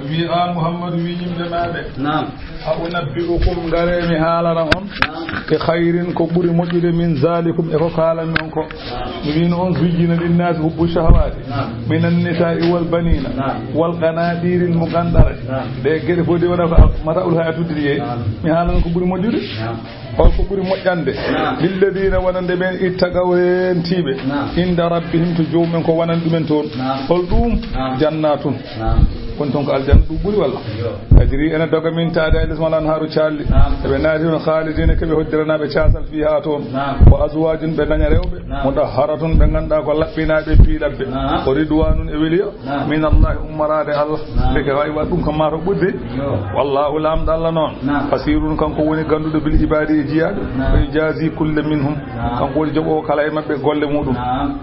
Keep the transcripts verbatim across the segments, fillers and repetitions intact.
Wi a Muhammadu, wi yimɓe maaɓe. Naam. A unabbi'ukum, ngare mi haalana on. Naam. Bi khayrin, ko ɓuri moƴƴude, min zalikum, e ko kaalan mi on ko. Naam. Mi wino on, zuyyina linnaasi hubbu shahawati. Naam. Minan nisa'i wal banina. Naam. Wal qanatiril muqantarati. Naam. Ɗe geɗe fof ɗe wona ko mata'ul hayatid dunya. Naam. Mi haalana ko ɓuri moƴƴude. Naam. Hol ko ɓuri moƴƴande? Naam. Lilladina, wonande ɓen, ittaqaw, rentiiɓe. Naam. Inda rabbihim, to joomum en ko wonani ɗumen toon. Naam. Hol ɗum? Naam. Jannatun. Naam. Woni toon ko aljanna ɗum ɓuri walla? Yo. Tajri, ene doga min taade e les mum al anharu caalli. Naam. Eɓe naati on khalidina, keɓe hoddiranaaɓe caasal fiha toon. Naam. Wa azwajun, ɓe daña rewɓe. Naam. Mutahharatun, ɓe ngannduɗaa ko laɓɓinaaɓe piilabbe. Naam. Wa ridwanun, e weliyo. Naam. Min Allahi, ummoraade Allah. Naam. Ndeke wawi waɗ ɗum kam maa to ɓurdi. Yo. Wallahu, Laamɗo Allah noon. Naam. Basirun, kanko woni gannduɗo bil ibadi, e jiyaaɓe. Naam. Wa yujazi kulla minhum. Naam. Kanko woni joɓoowo kala e maɓɓe golle muɗum. Naam.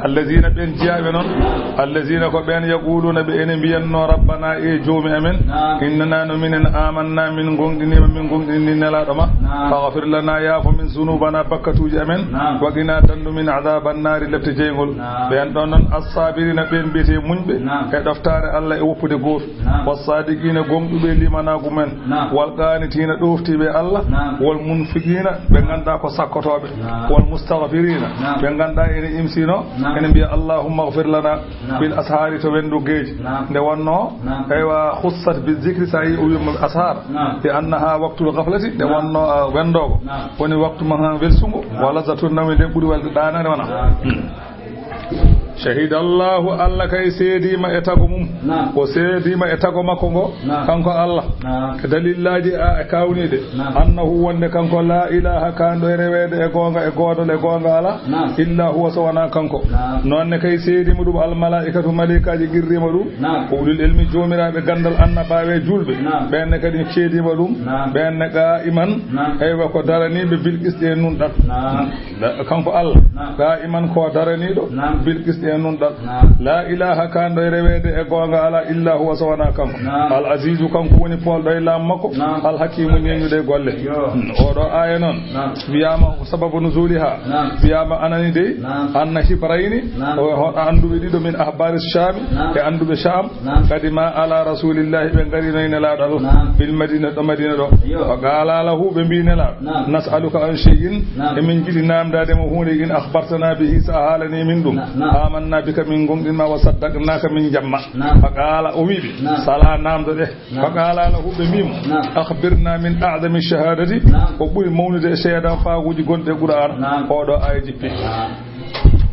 Allazina, ɓeen jiyaaɓe noon. Naam. Allazina, ko ɓeen, yaquluna, ɓe ene mbiyatnoo, rabbana, e joomi amen. Naam. Innana, no minen, amanna, min ngoonɗiniima, min ngoonɗinii Nelaaɗo ma. Naam. Faghfir lana, yaafo min, zunubana, bakkatuuji amen. Naam. Wa qina, danndu min, adhaban naari, lepte jeyngol. Naam. Ɓeen ɗoon noon, assabirina, ɓeen mbiyetee muñɓe, naam, e ɗoftaare Allah e woppude gooto. Naam. Wassadiqina, goongɗuɓe e liimanaagu men. Naam. Wal qanitina, ɗooftiiɓe Allah. Naam. Wal munfiqina, ɓe ngannduɗaa ko sakkotooɓe. Naam. Wal mustaghfirina, naam, ɓe ngannduɗaa ene imsino, naam, ene mbiya, allahumma ighfir lana, naam, bil ashari, to wendo geeji. Naam. Nde wonnoo, naam, eywa, khussat bi zikri, so a yi o wiima ashar. Naam. Li annaha waqtul ghaflati, nde, naam, wonnoo, ah, wendoogo. Naam. Woni waktu ma welsungo. Naam. Wa lazzatul nawmi, nde ɓuri welde ɗaanaade wona. Naam. Hmm. Shahida Allahu, Allah kay seediima e tago mum. Naam. O seediima e tago makko ngo, naam, kanko Allah. Naam. E dalillaaji a, e kawniiɗe. Naam. Annahu, wonde kanko, la ilaha, kaanɗo e reweede e goonga, e goodol e goonga alaa, naam, illa huwa, so wonaa kanko. Naam. Noon ne kay seediima ɗum al malaikatu, malaikaaji qirriima ɗum. Naam. Ko ulul ilmi, joomiraaɓe ganndal, annabaaɓe, juulɓe. Naam. Ɓeen ne kadi seediima ɗum. Naam. Ɓeen ne qaiman, naam, eywa, ko daraniiɓe bil qisti e nunɗal. Naam. Da-, kanko Allah, naam, qaiman ko daraniiɗo, naam, bil qisti e nunɗal. Naam. La ilaha, kaanɗo e reweede e goonga alaa, illa huwa, so wonaa kanko. Naam. Al azizu, kanko woni poolɗo e laamu makko. Naam. Al hakimu, ñeeñuɗo e golle. Yo. Hmm, oɗo aaya noon, naam, wiyaama ko sababu nuzuliha. Naam. Wiyaama anani dey, naam, anna hibrayni, naam, o, o annduɓe ɗiɗo min ahbari Shami, naam, e annduɓe Sham. Naam. Qadima ala rasulillahi, ɓe ngarino e Nelaaɗo Allah, naam, bil Madina, ɗo Madina ɗo. Yo. Fa qala lahu, ɓe mbi Nelaaɗo, naam, nas'aluka an shay'in, naam, emin jiɗi naamndaade mo huunde, in akhbartana bihi, so a haalani min ɗum. Na-, naam. Amanna bika, min ngoonɗinma, wa saddaqnaka, min njamma. Naam. Fa qala, o wi ɓe, naam, sala, naamndo ɗe. Naam. Fa qala lahu, ɓe mbi mo, naam, akhbirna min a'zami shahadati, naam, ko ɓuri mawnude e seedanfaaguuji gonɗi e Qur'an. Naam. Oɗo aaya jippi. Naam.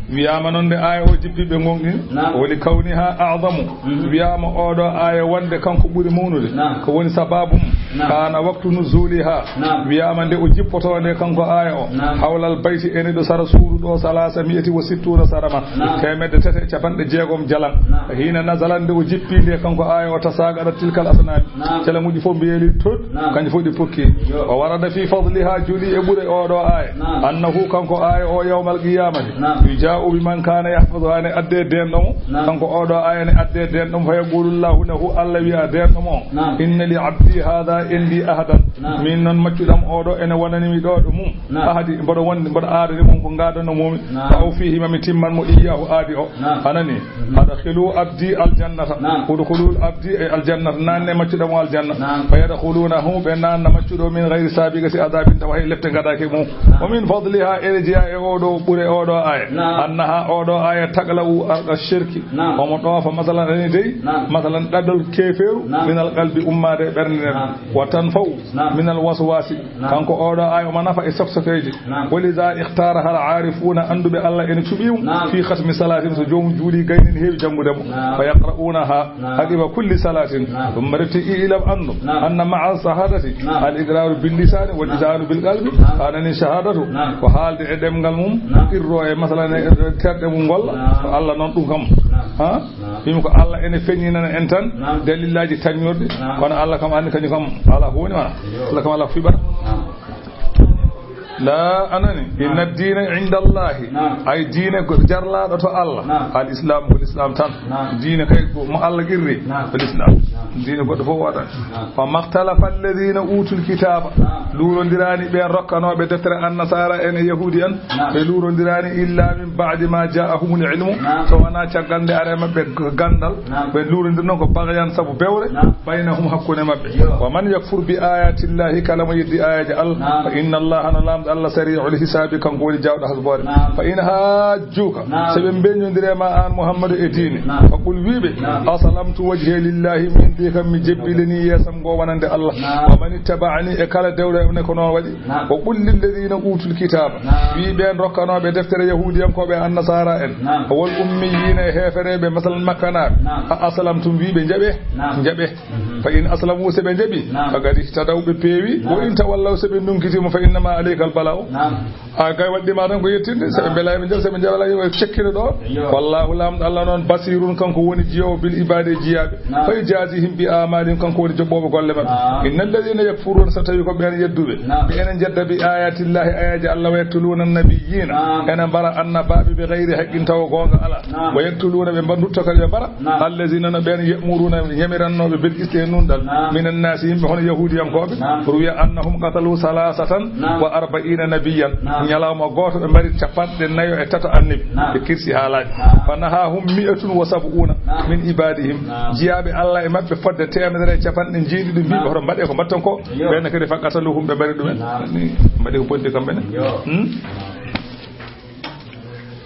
Wiyaama noon nde aaya o jippi ɓe ngoonɗini, naam, woni kawniha a'zamu. Mhm. Wiyaama oɗo aaya wonde kanko ɓuri mawnude. Naam. Ko woni sababu mum? Naam. Kana waqtu nuzuliha. Naam. Wiyaama nde o jippotoo nde kanko aaya o. Naam. Hawlal bayti, ene ɗo sara suudu ɗo, salasa mi'ati wa sittuna sarama. Naam. Teemedde tati e capanɗe jeegom jalan. Naam. Hina nazalan, nde o jippi nde kanko aaya o, tasaqadat tilkal asnam. Naam. Calamuuji fof mbeeli tot, naam, kanji fof ɗi pukki. Yo. Wa warada fi fadliha, juli e ɓure oɗo aaya. Naam. Annahu, kanko aaya o, yawmal qiyamati. Naam. Yuja'u bi man kana yahfazuha, ne adde denɗo mo. Naam. Kanko oɗo aaya ne adde denɗo mo, fa yaqulu Allahu lahu, Allah wiya denɗo mo. Naam. Inna li abdi hadha indi ahadan. Naam. Min noon maccuɗam oɗo ene wonani mi ɗo ɗo mum. Naam. Ahadi, mboɗo wondi, mboɗo aadani mum ko ngaadano mum. Naam. Fa awfihi, ma mi timman mo, iyyahu, aadi o. Naam. Anani. Mhm. Adkhilu abdi aljannata. Naam. Udkhulu abdi, e, aljannata. Naanne maccuɗo mo aljanna. Naam. Fa yadkhulunahu, ɓe naanna maccuɗo, min ghayri sabiqati adabin, tawa hay lepte ngadaaki mum. Naam. Wa min fadliha, ene jeya e oɗo ɓure oɗo aaya. Naam. Annaha, oɗo aaya, taqla'u arqa shirki. Naam. Omo ɗoofa, masalan, ani dey, naam, masalan, ɗaɗol keefeeru, naam, min alqalbi, ummaade e ɓernde nden. Naam. Wa tanfa'u, naam, min alwaswasi. Naam. Kanko oɗo aaya omo nafa e soksokeeji. Naam. Wa liza ikhtaraha al-aarifuna, annduɓe Allah ene cuɓi ɗum, naam, fi khatmi salatin, so joomum juuli gayni ne heewi janngude mo. Naam. Fa yaqra'unaha, naam, aqiba kulli salatin. Naam. Ɗum mbaɗati, i'lam, anndu, naam, anna ma'a shahadati, naam, al-iqraru bil lisani wal, naam, izharu bil qalbi. Naam. Anani shahadatu, naam, ko haalde e ɗemngal mum, naam, qirro e masalan e terɗe mum ngol. Naam. Ko Allah noon ɗum kam. Naam. Ha? Naam. Wimi ko Allah ene feññinana en tan, naam, dalillaaji taññorɗi, naam, kono Allah kam anndi kañum kam alaa huunde wona. Yo. Allah kam alaa ko fiɓata. Naam. La, anani, inna diina inda Allahi. Naam. Ay diine go-, jarlaaɗo to Allah. Naam. Al Islam, ko Islam tan. Naam. Diine kay ko mo Allah qirri, naam, ko Islam. Naam. Diine goɗɗo fof waɗa. Naam. Fa maktalafa alladhina utul kitaba. Naam. Luurondiraani ɓeen rokkanooɓe deftere Annasaara en e Yahuudi en. Naam. Ɓe luurondiraani illa min ba'di ma ja'ahumul ilmu. Naam. So wonaa caggal nde ari e maɓɓe gandal. Naam. Ɓe luurondir noon ko baghyan sabu bewre. Naam. Baynahum, hakkunde maɓɓe. Yo. Wa man yakfur bi ayati Llahi, kala mo yeddi ayaji Allah, naam, fa inna Allaha, no Laamɗo Allah, sari'ul hisabi, kanko woni jaawɗo hasboore. Naam. Fa in hajjuka, naam, so ɓe mbeñondire ma an Muhammadu e diine, naam, fa qul, wiiɓe, naam, aslamtu wajhi lillahi, min de kam mi jebbilini yeesam ngo wonande Allah. Naam. Wa man ittaba'ani, e kala dewɗo e maɓɓe ko noon waɗi. Naam. Wa qul lilladhina utul kitaba, naam, wi ɓeen rokkanooɓe deftere Yahuudiyankooɓe e Annasaara en, naam, wal ummiyina e heefereɓe, masalan, Makkanaaɓe, naam, a aslamtum, wi ɓe njaɓe, naam, njaɓe. Mhm. Fa in aslamu, so ɓe njaɓi, naam, faqad ihtadaw, ɓe peewi. Naam. Wa in tawallaw, so ɓe ndunkitiima, fa innama alayka al bala'u. Naam. A gay waɗɗi ma tan ko yettinde, so ɓe mbelaay ɓe njaɓa, so ɓe njaɓalaay yo ɓe cekkino ɗo. Yo. Wallahu, Laamɗo Allah noon, basirun, kanko woni jiyoowo, bil ibadi, e jiyaaɓe. Naam. Fa yujazihim bi amalihim, kanko woni joɓɓooɓe golle maɓɓe. Naam. Inna alladhina yakfuruna, so tawi ko ɓeen yedduɓe, naam, ɓe ene njedda bi ayati Llahi, ayaji Allah, wa yaqtuluna nabiyina, naam, ene mbara annabaaɓe, bi ghayri haqqin, tawa goonga alaa. Naam. Wa yaqtuluna, ɓe mba-, ndutto kadi ɓe mbara. Naam. Allazina, no ɓeen, ya'muruna, yamirannooɓe, bil qisti, e nunɗal. Naam. Minan naasi, yimɓe hono Yahuudiyankooɓe. Naam. Ruwiya annahum qatalu salasatan, naam, wa arba'ina nabiyyan. Naam. Ñalawma gooto ɓe mbari capanɗe nayo e tato annabi. Naam. Ɓe kirsi haalaaji. Naam. Fa nahahum mi'atun wa sab'una, naam, min ibadihim. Naam. Jiyaaɓe Allah e maɓɓe fodde teemedere e capanɗe jeeɗiɗi, mbi, naam, hoto mbaɗe ko mbaɗton ko. Yo. Ɓeen kadi fa qataluhum, ɓe mbari ɗumen. Naam. Ni mbaɗi ko bonti kam ɓene. Yo. Hmm?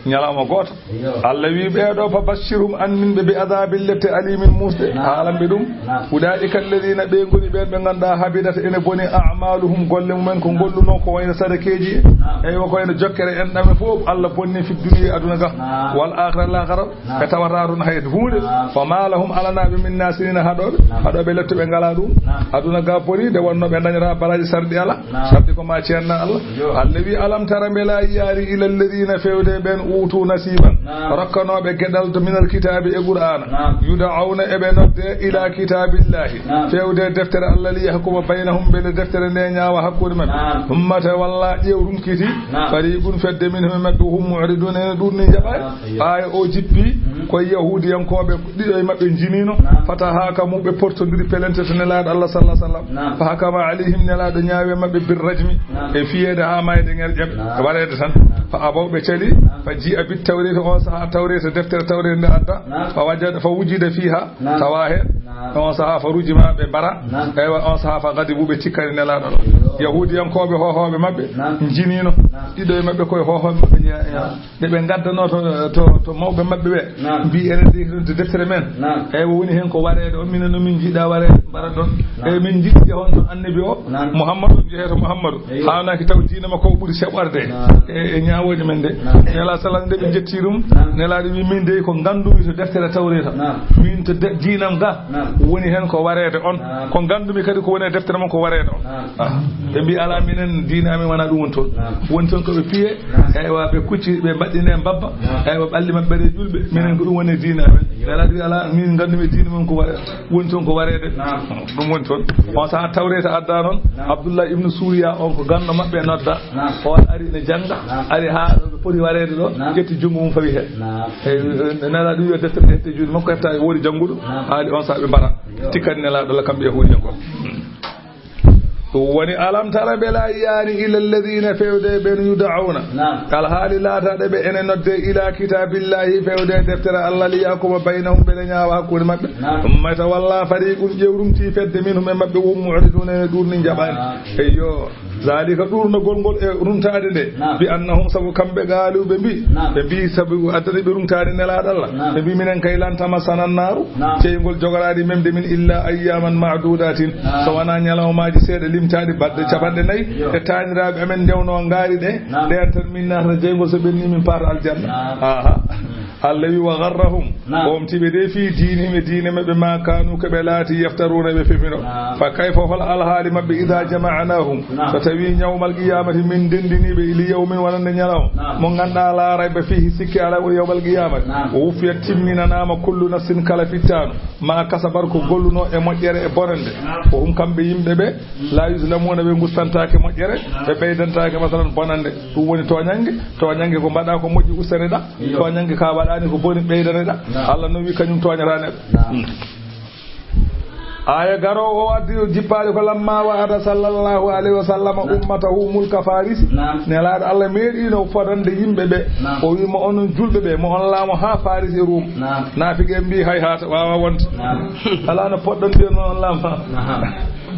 Ñalawma gooto. Yo. Allah wi ɓee ɗo, fa bashirhum, annin ɓe, bi adabin, lepte, alimin, muusɗe. Naam. Haalan ɓe ɗum. Naam. Ulaika alladhina, ɓe ngoni ɓeen ɓe ngannduɗaa, habidat, ene boni, a'maluhum, golle mumen, ko ngolluno, ko wayno sadakeeji. Naam. Eywa, ko wayno jokkere enɗam e fof, Allah bonni fi dunya, aduna ga. Naam. Wal akhirah, lahara. Naam. Ɓe tawata toon hay huunde. Naam. Wa ma lahum, alanaa ɓe, min nasirina, haɗooɓe. Naam. Haɗooɓe lettuɓe ngalaa ɗum. Naam. Aduna ga boni, nde wonno ɓe dañata baraaji, sarɗi alaa. Naam. Sarɗi ko ma ceenna Allah. Yo. Allah wi, alam tara, mbela a yiyaani, ila alladhina, feewde ɓeen, utu nasiban. Naam. Rokkanooɓe geɗal to minal kitaabi, e Qur'aana. Naam. Yud'awna, eɓe nodde, ila kitaabillahi. Naam. Feewde deftere Allah, li yahkuma baynahum, mbele deftere nde ñaawa hakkunde maɓɓe. Naam. Thumma, tawalla, ƴeew, runkiti. Naam. Fariqun, fedde, minhum, e maɓɓe, hum mu'riduna, ene ɗuurni, njaɓaani. Naam. Aaya o jippi, mhm, ko e Yahuudiyankooɓe ɗiɗo e maɓɓe njiniino, naam, fatahakamu, ɓe portondiri pelente to Nelaaɗo Allah, sallallahu alaihi wasallam. Naam. Fa hakama alayhim, Nelaaɗo ñaawi e maɓɓe, bir rajmi, naam, e fiyeede haa maayde ŋerƴam, naam, wareede tan. Naam. Fa abaw, ɓe cali. Naam. Fa ji'a bit tawreeta, on sahaa tawreeta, deftere tawreeta nde adda. Naam. Fa wajada, fa wujida fiha, naam, tawa heen. Naam. On sahaa fa rujima, ɓe mbara. Naam. Eywa, on sahaa fa gadibu, ɓe cikkani Nelaaɗo Allah. Yo. Yahuudiyankooɓe, hohooɓe maɓɓe, naam, njiniino. Naam. Ɗiɗo e maɓɓe koye hohooɓe maɓɓe, ña-, ña-, naam, nde ɓe ngaddanoo to, to, to mawɓe maɓɓe ɓe, naam, mbi, enen de, to deftere men. Naam. Eywa, woni heen ko wareede on, minen no min njiɗa wareede, mbaɗa ɗon. Naam. Eywa, min njiɗi jehon to annabi o, naam, Muhammadu, jehe to Muhammadu. Eywa. Haanaaki taw diina makko o ɓuri seɓɓorde. Naam. E, e ñaawooje men de. Naam. Nela sallallahu, nde ɓe njetti ɗum, naam, Nelaaɗo wi, min de ko nganndumi to deftere tawreeta. Naam. Min to de-, diinam ga, naam, woni heen ko wareede on. Naam. Ko nganndumi kadi ko woni e deftere mon ko wareede on. Naam. Ah. Ɓe mbi, alaa, minen diine amen wonaa ɗum woni toon. Naam. Woni toon ko ɓe piye, naam, eywa, ɓe kucci, ɓe mbaɗɗine mbabba, naam, eywa, ɓalli maɓɓe ɓe ƴulɓe, minen ko ɗum woni e diine amen. Yo. Ɓe laaɗi wi, alaa, min nganndumi diine mon ko wa-, woni toon ko wareede. Naam. Ɗum woni toon. Yo. On sahaa tawreeta adda noon, naam, Abdullah ibn Suriya on ko ganndo maɓɓe nodda. Naam. On ari ne jannga, naam, ari haa ɗo ɓe poti wareede ɗo, naam, ƴetti junngo mum fawi heen. Naam. E, e, Nelaaɗo wi, yo deftere nde ƴette juuɗe makko, hefta e woodi jannguɗo, naam, haali on sahaa ɓe mbara. Yo. Tikkani Nelaaɗo Allah kamɓe Yahuudiyankooɓe. Ɗum woni, alam tara, mbela a yiyaani, ila alladhina, feewde ɓeen, yud'awna, naam, alhaali laataaɗe ɓe ene nodde, ila kitaabillahi, feewde deftere Allah, li yahkuma baynahum, mbele ñaawa hakkunde maɓɓe. Naam. Thumma tawalla fariqun, ƴeew rumti fedde, minhum e maɓɓe, wum mu'riduna, ene ɗuurni, njaɓaani. Naam. Eyyo. Zalika, ɗuurnagol ngol e runtaade nde, naam, bi annahum, sabu kamɓe, qaalu, ɓe mbi, naam, ɓe mbi, sabu addani ɓe runtaade Nelaaɗo Allah, naam, ɓe mbi, minen kay, lan tamassana naaru, naam, ceyngol jogoraade memde min illa ayyaman ma'dudatin, naam, so wonaa ñalawmaaji seeɗa limtaaɗi, baɗɗe, naam, capanɗe nayi, yo, e taaniraaɓe amen ndewnoo ngaari ɗe, naam, ɗeen tan min naatata jeyngol, so ɓenni min paata aljanna. Naam. Aha. Mm. Allah wi: "Wa gharrahum." Naam. Omti ɓe de fii diinihim e diine maɓɓe, "ma kaanu," ko ɓe laati, "yaftaruuna," ɓe fefino. Naam. "Fa kayfa," hol alhaali maɓɓe, "idha jama'nahum," naam, so tawi yawmal qiyamati min ndenndini ɓe, "li yawmin," wonande ñalawma, naam, "mo ngannduɗaa laa rayba fiihi," sikke alaa, "yawmal qiyamati." Naam. "Wa wuffiyat," timminanaama, "kullu nafsin," kala fittaandu, "ma kasabat," ko gollunoo e moƴƴere e bonannde. Naam. "Wa hum," kamɓe yimɓe ɓe, "laa yuzlamuuna," ɓe ngustantaake moƴƴere, naam, ɓe ɓeydantaake masalan bonannde. Ɗum woni tooñannge. Tooñannge ko mbaɗaa ko moƴƴi, ustaneɗaa. Iyo. Tooñannge ka waɗaani ko boni, ɓeydaneɗaa. Naam. Allah noon wi kañum tooñataa neɗɗo. Naam. Hmm. Aaya garoowo o addi o jippaali ko: "Lamma wa'ada sallallahu alayhi wa sallam, naam, ummatahu mulka Farisi." Naam. Nelaaɗo Allah meeɗiino fodande yimɓe ɓe. Naam. O wi mo: "Onon julɓe ɓe, mo on laamo haa Faris e Rum." Naam. Naafiqe mbi: "Hay haata, waawaa wonde." Naam. Alaa no poɗɗon mbiyon mo on laamo. Naam.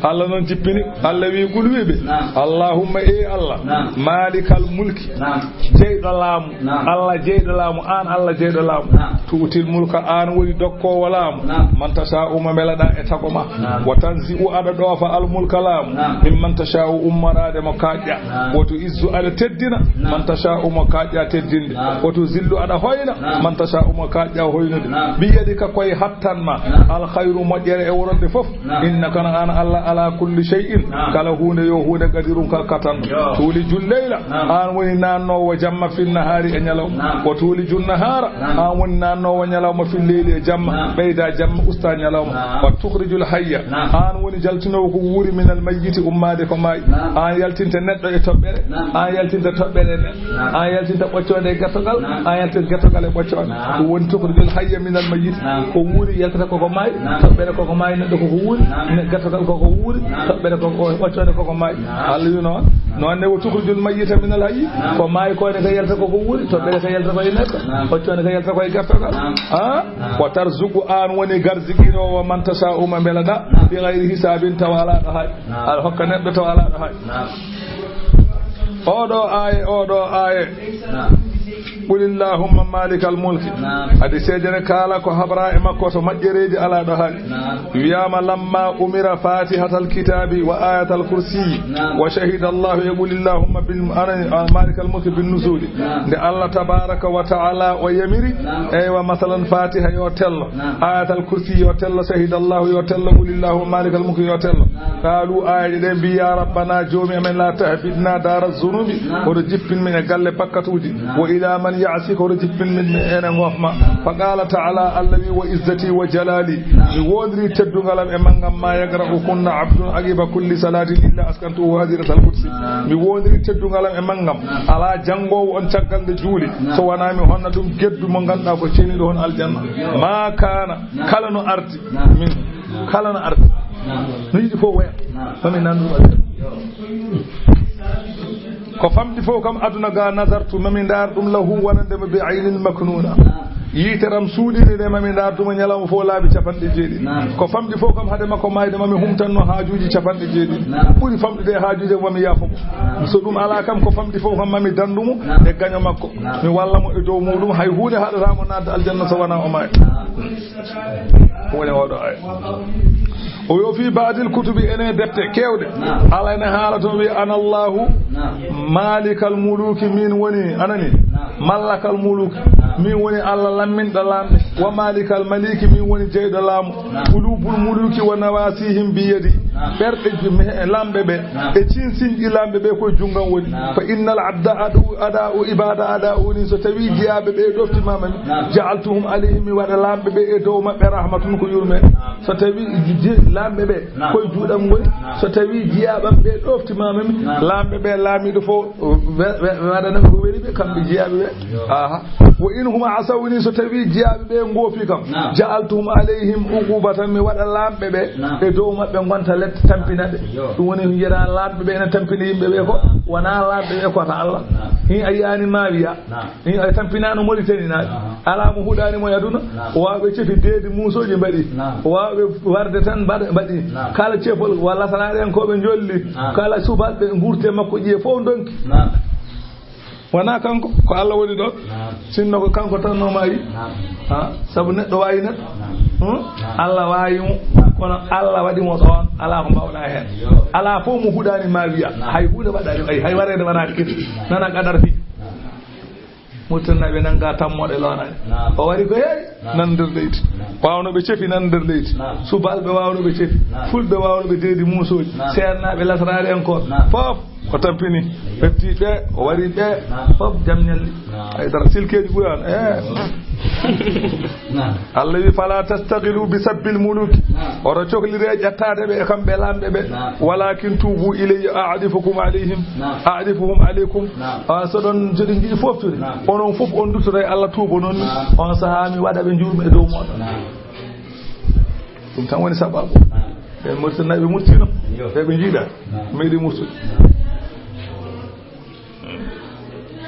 Allah noon jippini, Allah wi: "Qul," wi ɓe, naam, "Allahumma," e Allah, naam, "malikal mulki," naam, jeyɗo laamu, naam, Allah jeyɗo laamu, aan Allah jeyɗo laamu, naam, "tu'til mulka," aan woni dokkoowo laamu, naam, "man tasha'u," mo mbelaɗaa e tago ma, naam, "wa tanzi'u," aɗa ɗoofa, "al mulka," laamu, naam, "mimman tasha'u," ummoraade mo kaaƴɗaa, naam, "wa tu'izzu," aɗa teddina, naam, "man tasha'u," mo kaaƴɗaa teddinde, naam, "wa tuzillu," aɗa hoyna, naam, "man tasha'u," mo kaaƴɗaa hoynude, naam, "biyadika," ko e hattan ma, naam, "al khayru," moƴƴere e wonande fof, naam, "innaka," kono aan Allah, "ala kulli shay'in," naam, kala huunde yo huunde, "qadirun," ko a kattanɗo. Yo. "Tuulijul layla," naam, aan woni naatnoowo jamma, "fin nahaari," e ñalawma. Naam. "Wa tuulijun nahaara," naam, aan woni naatnoowo ñalawma, "fil layli," e jamma. Naam. Ɓeyda jamma, usta ñalawma. Naam. "Wa tukhrijul hayya," naam, aan woni jaltinoowo ko wuuri, "minal mayyiti," ummaade ko maayi. Naam. Aan yaltinta neɗɗo e toɓɓere. Naam. Aan yaltinta toɓɓere e neɗɗo. Naam. Aan yaltinta ɓoccoonde e gertogal. Naam. Aan yaltinta gertogal e ɓoccoonde. Naam. Ɗum woni "tukhrijul hayya minal mayyit." Naam. Ko wuuri yaltata koko maayi. Naam. Toɓɓere koko maayi, neɗɗo koko wuuri. Naam. Ne-, gertogal koko wuuri. Naam. Toɓɓere koko, ɓoccoonde koko maayi. Naam. Allah wi noon. Noon ne, "wa tukhrijul mayyita minal hayyi." Naam. Ko maayi ko ne ka yalta koko wuuri. Toɓɓere ka yalta ko e neɗɗo. Naam. Ɓoccoonde ka yalta ko e gertogal. Naam. Ha? Naam. "Wa tarzuqu," aan woni garziqinoowo, "man tasha'u," mo mbelaɗaa. Naam. "Bi ghayri hisabin," tawa alaa ɗo haay. Naam. Aɗa hokka neɗɗo tawa alaa ɗo haay. Naam. Oɗo aaye, oɗo aaye. Naam. "Qulillahumma malikal mulki." Naam. Adi seedere kaala ko habra e makko to moƴƴereeji alaa ɗo haay. Naam. Wiyaama: "Lamma umira fatihatal kitabi wa ayatal kursi, naam, wa shahida Allahu," e "Qulillahumma bil, ana, malikal mulki bin nuzuli." Naam. Nde Allah tabaraka wa ta'ala o yamiri, naam, eywa, masalan, Fatiha yo tello, naam, ayatal kursi yo tello, shahida Allahu yo tello, "Qulillahumma malikal mulki" yo tello. Naam. Qaalu, aayeeje ɗe mbi: "Ya Rabbana, joomi amen, la tahbitna dara zunubi." Naam. Oɗo jippin min e galle bakkatuuji. Naam. "Wa ila man ya'sika," oɗo jippin min enen ngofma. Fa qala ta'ala, Allah wi: "Wa izzati wa jalali," mi wondiri teddungal am e manngam, "ma yakrahu kunna abdun aqiba kulli salatin illa askantuhu hadiratal qudsi." Mi wondiri teddungal am e manngam, alaa janngoowo on caggal nde juuli, so wonaa mi honna ɗum geddu mo ngannduɗaa ko ceeniiɗo hono aljanna. "Ma kana," kala no ardi, min, kala no ardi, no yiɗi fof woya, mami nanndum aljanna. Ko famɗi fof kam aduna ga, nazartu, mami ndaar ɗum, lahu, wonande mo, bi aynin maknuna. Yiiteram suuɗiinde nde, mami ndaar ɗum ñalawma fof laabi capanɗe jeeɗiɗi. Naam. Ko famɗi fof kam hade makko maayde, mami humtanno haajuuji capanɗe jeeɗiɗi. Naam. Ɓuri famɗude e haajuuji am, mami yaafo mo. Naam. So ɗum alaa kam, ko famɗi fof kam mami danndu mo, naam, e gaño makko. Naam. Mi walla mo e dow muɗum, hay huunde haɗataa mo naatde aljanna so wonaa o maayi. Naam. Ko woni oɗo aaya. O wi: "Wa fi ba'dil kutubi," ene defte keewɗe. Naam. Allah ene haala toon, wi: "Ana Allahu," naam, "malikal muluki," min woni, anani? Naam. "Mallakal muluki," naam, min woni Allah lamminɗo laamɓe. "Wa malikal maliki," min woni jeyɗo laamu. Naam. "Qulubul muluki wa nawasihim bi yadi." Naam. Ɓerɗe ji-, me-, laamɓe ɓe, naam, e cinsinɗi laamɓe ɓe koye junngo am woni. Naam. "Fa innal abda adu, ada'u ibada ada'uni," so tawi jiyaaɓe ɓe ɗoftimaama mi, naam, "ja'altuhum alayhim," mi waɗa laamɓe ɓe e dow maɓɓe, "rahmatun," ko yurmeende. Naam. So tawi ji-, laamɓe ɓe, naam, koye juuɗe am ngoni, naam, so tawi jiyaaɓe am ɓe ɗoftimaama mi, naam, laamɓe ɓe, laamiiɗo fof, we-, we-, we-, waɗana ɓe ko weli ɓe, kamɓe jiyaaɓe ɓe. Aha. "Wa in hum asawni," so tawi jiyaaɓe ɓe ngoofi kam, naam, "ja'altuhum alayhim uqubatan," mi waɗa laamɓe ɓe, naam, e dow maɓɓe ngonta lette tampina ɓe. Yo. Ɗum woni ko njiyata laamɓe ɓe ene tampina yimɓe ɓe ko, wonaa laamɓe ɓe ko ta Allah. Naam. Hin a yiyaani Maawiya. Naam. Hin a tampinaano Mauritanie naɓe. Aha. Alaa mo huɗaani mo e aduna. Naam. O waawa ɓe cefi deedi muusooji mbaɗi. Naam. O waawa ɓe warde tan mbaɗa, mbaɗi. Naam. Kala cefol, walla sanaɗen ko ɓe njolli. Naam. Kala subalɓe ngurte makko ƴiye fof ndonki. Naam. Wonaa kanko, ko Allah woni ɗoon. Naam. Sinno ko kanko tan no maayi. Naam. Ha, sabu neɗɗo waawi neɗɗo. Naam. Hmm? Naam. Allah waawi mo, naam, kono Allah waɗi mo ɗoon, alaa ko mbaawɗaa heen. Yo. Alaa fof mo huɗaani Maawiya. Naam. Hay huunde waɗaani, ay, hay wareede wanaade kadi. Naam. Nana qadar fii. Naam. Murtanaaɓe nannga tammooɗe looraani. Naam. O wari ko heewi. Naam. Nan nder leydi. Naam. Waawnooɓe cefi nan nder leydi. Naam. Subalɓe waawnooɓe cefi. Naam. Fulɓe waawnooɓe deedi muusooji. Naam. Seernaaɓe lasraare en ko. Naam. Fof o tampini. Ayyo. Ɓetti ɓe, o wari ɓe. Naam. Fof jam ñalli. Naam. Hay dara silkeeji ɓuran. Eh. Naam. Allah wi, "Fala tastaqilu bi sabbil muluki." Naam. Oto coklire ƴettaade ɓe e kamɓe laamɓe ɓe. Naam. "Walakin tubu ilayya a'rifukum alayhim." Naam. "A'rifuhum alaykum." Naam. Ah, so ɗon joɗi njiɗi foftude. Naam. Onon fof on duttoto e Allah tuubo noon. Naam. On sahaa mi waɗa ɓe njuurmi e dow moɗon. Naam. Ɗum tan woni sababu. Naam. Ɓe murtina, ɓe murtino. Yo. Ɓe ɓe njiɗa. Naam. Meɗi murtude. Naam.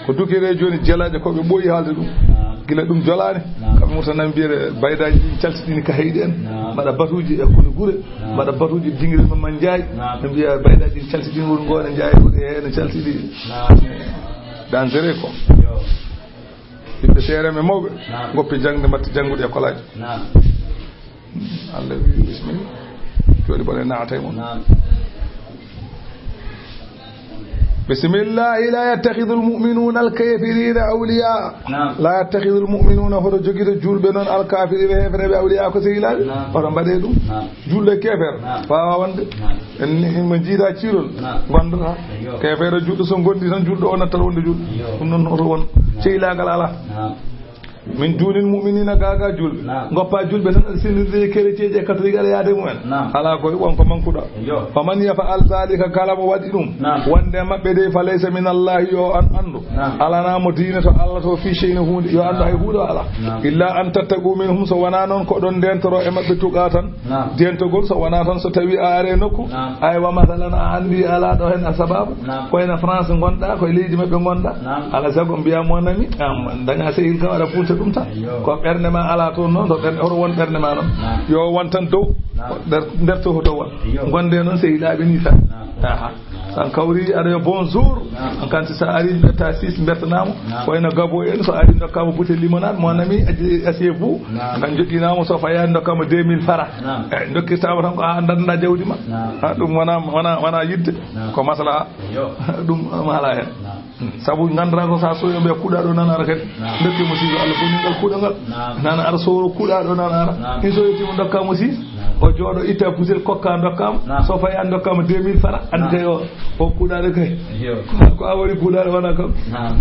Ko dukere jooni jelaaje ko ɓe ɓooyi haalde ɗum. Naam. Gila ɗum jolaani. Naam. Kamɓe murtanaaɓe mbiyere baydaaji ɗin caltiɗini ka heyɗi en. Naam. Mbaɗa batuuji e kunu gure. Naam. Mbaɗa batuuji dingire mamma njaay. Naam. Ɓe mbiya baydaaji ɗin caltiɗini woni ngoone njaay woni heen caltiɗi. Naam. Dangereux ko. Yo. Yimɓe seereeɓe mawɓe. Naam. Ngoppi jaŋde mbaɗti janngude e kolaaji. Naam. Allah wi, "Bismillah." Jooɗi bone naata e mon. Naam. Bismillah, "La yattakhidhul mu'minuna al-kafirina awliya." Naam. "La yattakhidhul mu'minuna," hoto jogito juulɓe noon, "al-kafirina," heefereeɓe, "awliya," ko sehilaaɓe. Naam. Hoto mbaɗe ɗum. Naam. Juulɗo e keefeero. Naam. Waawa wonde. Naam. En ni, mo jiida ciirol. Naam. Gondata. Ayyo. Keefeero juulɗo so gondi tan juulɗo o nattat wonde juulɗo. Ayyo. Ɗum noon hoto won. Naam. Sehilaagal alaa. Naam. "Min dunil mu'minina," gaaga juulɓe. Naam. Ngoppa juulɓe tan aɗa senndirde e kerecee e katolik aɗa yaade mumen. Naam. Alaa koy, won ko mankuɗa. Yo. "Wa man yaf'al zalika," kala mo waɗi ɗum. Naam. Wonde maɓɓe dey, "fa laysa min Allahi," yo an anndu. Naam. Alanaa mo diine to Allah to, "fi shay'in," huunde, yo anndu hay huunde o alaa. Naam. "Illa an tattaqu minhum," so wonaa noon ko ɗon ndentoro e maɓɓe tuqa tan. Naam. Dentogol so wonaa tan so tawi a are nokku. Naam. Aywa, masalan, a anndi alaa ɗo hen a sababu. Naam. Ko ena France ngonɗa, ko e leydi maɓɓe ngonɗa. Naam. Alaa sago mbiya, "Mon ami, a daña sehil kam aɗa funta ɗum tan." Ayyo. Ko ɓernde ma alaa toon noon, to ɓernde, hoto won ɓernde ma noon. Naam. Yo won tan dow. Naam. Nder, nder to hoto won. Ayyo. Gonde noon sehilaaɓe ni tan. Naam. Aha. Naam. San kawri aɗa yo bonjour. Naam. An kanti sa ari ɓe ta sis mbertanamo. Naam. Ko ena gabo en so ari dokkama bouteille limonade, mon ami, aji, assiez-vous. Naam. Kan joɗɗinamo so faya dokkama deux mille fara. Naam. Eh, dokkirtama tan ko a danda jawdi ma. Naam. Ha, ɗum wona, wona, wona yidde. Naam. Ko maslaha. Yo. Ɗum mahala hen. Naam. Sabu ngannduɗaa ko so a sowi ɓe kuuɗa ɗo nan ara kadi. Naam. Dokke mo six, Allah boni ngal kuuɗa ngal. Naam. Nan ara sowro kuuɗa ɗo nan ara. Naam. In so yettima dokka mo six. Naam. O jooɗo itta butel kokka dokkama. Naam. So fayi an dokkama deux mille fara. An kay o, o kuuɗa ɗo kay. Yo. Ko a wari kuuɗa ɗo wona kam. Naam.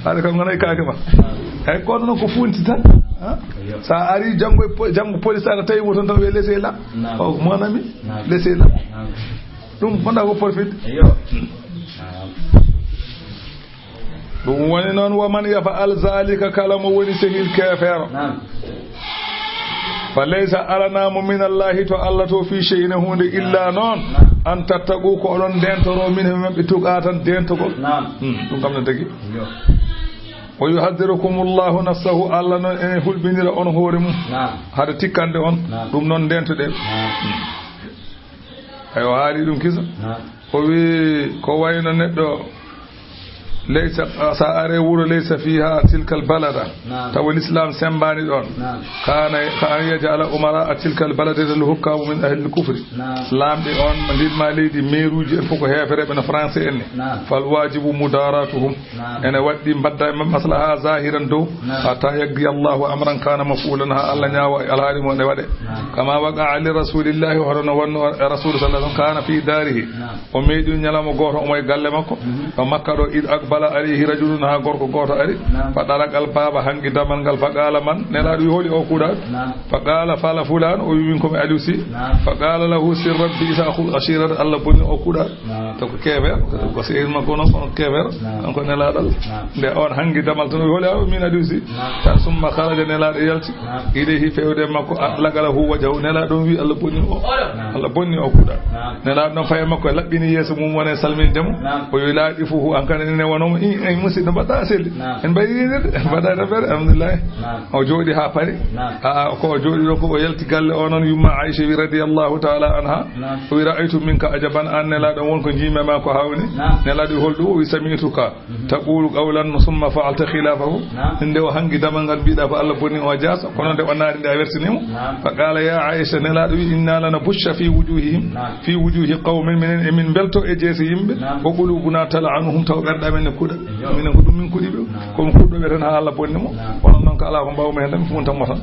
Haɗa kam ngonay kaake ma. Naam. Ay kono noon ko funti tan. Ha? Yo. Sa ari janngo e po-, janngo police aɗa tawi mo tan tawi laissez là. Naam. O mon ami. Naam. Laissez là. Naam. Ɗum wonda ko porfit. Yo. Naam. Ɗum woni noon, "Wa man yaf'al zalika," kala mo woni sehil keefeero. Naam. "Fa laysa," alanaa mo, "min Allahi," to Allah to, "fi shay'in," huunde, "illa," naam, noon, naam, "an tattaqu," ko oɗon ndentoro, "minhum," maɓɓe tuqa tan dentogol. Naam. Hmm, ɗum kam ne tagi. Yo. "Wa yuhadhdhirukumullahu nafsahu," Allah noon ene hulɓinira on hoore mum. Naam. Hade tikkande on. Naam. Ɗum noon ndentoɗen. Naam. Hmm. Ay, o haali ɗum kisa. Naam. O wi ko wayno neɗɗo, laysa, sa are wuro, laysa fiha tilkal balada. Naam. Tawa l'islam sembaani ɗon. Naam. Kana ka an yaj'ala umara tilkal baladati al hukkamu min ahli al kufri. Naam. Laamɓe on, ndin ma leydi, meeruuji en fof ko heefereɓe no français en ni. Naam. Fal wajibu mudaratuhum. Naam. Ene waɗɗi mbadda e maɓɓe maslaha zahiran dow, naam, hatta yaqdi Allahu amran kana maf'ulan, ha Allah ñaawa alhaali mo ne waɗe. Naam. Kama waqa li rasulillahi, hoto no wonno e rasul sallallahu alaihi wasallam, kana fi darihi. Naam. O meeɗi ñalawma gooto omo e galle makko. Mhm. Ɗo Makka ɗo, id aqbala alayhi rajulun, ha gorko gooto ari. Naam. Fa daraqal baba, hangi damal ngal, fa qala man, Nelaaɗo wi holi o kuuɗa. Naam. Fa qala fala fulan, o wi min ko mi Aliou Sy. Naam. Fa qala lahu sir rabbi isa akhul ashirat, Allah bonni o kuuɗa. Naam. To ko keefeero, naam, ko sehil makko noon, kono keefeero, naam, kanko Nelaaɗo Allah. Naam. Nde on hangi damal tan, o wi holi a min Aliou Sy. Naam. Tan summa kharaja, Nelaaɗo yalti. Naam. Ilayhi, fewde makko, a lagala hu wajahu, Nelaaɗo wi Allah bonni o. Naam. Allah bonni o kuuɗa. Naam. Nelaaɗo noon faye makko laɓɓini yeeso mum, wone salminde mo. Naam. O wi laaɗi fuhu, an kan ene wano mo, i, ay musidɗo, mbaɗɗa selli. Naam. En mbaɗi yinirde, en mbaɗa affaire, alhamdulillahi. Naam. O jooɗi haa pari. Naam. A, ko o jooɗi ɗo ko o yalti galle o noon, yumma Aisha wi radiyallahu ta'ala anha. Naam. O wi ra'aytu minka ajaban, an Nelaaɗo won ko jiimi ma ko hawni. Naam. Nelaaɗo wi holɗum, o wi sami'tuka, mhm, taqulu qawlan summa fa'alta khilafahu. Naam. Nde o hangi damal ngal mbiɗa ko Allah bonni o jaasa, kono nde o naari nde a wertini mo. Naam. Fa qala ya Aisha, Nelaaɗo wi inna lanabushsha fi wujuhihim, naam, fi wujuhi qawmin, minen emin belto e jeese yimɓe, naam, wa qulubuna tal'anuhum, taw ɓerɗe amen ne Kuɗa. Minen ko ɗum min kuɗi ɓe. Ko mi kuɗɗo ɓe tan haa Allah bonni mo. Kono noon ko alaa ko mbaawmi heen tan, mi fuuntan mo tan.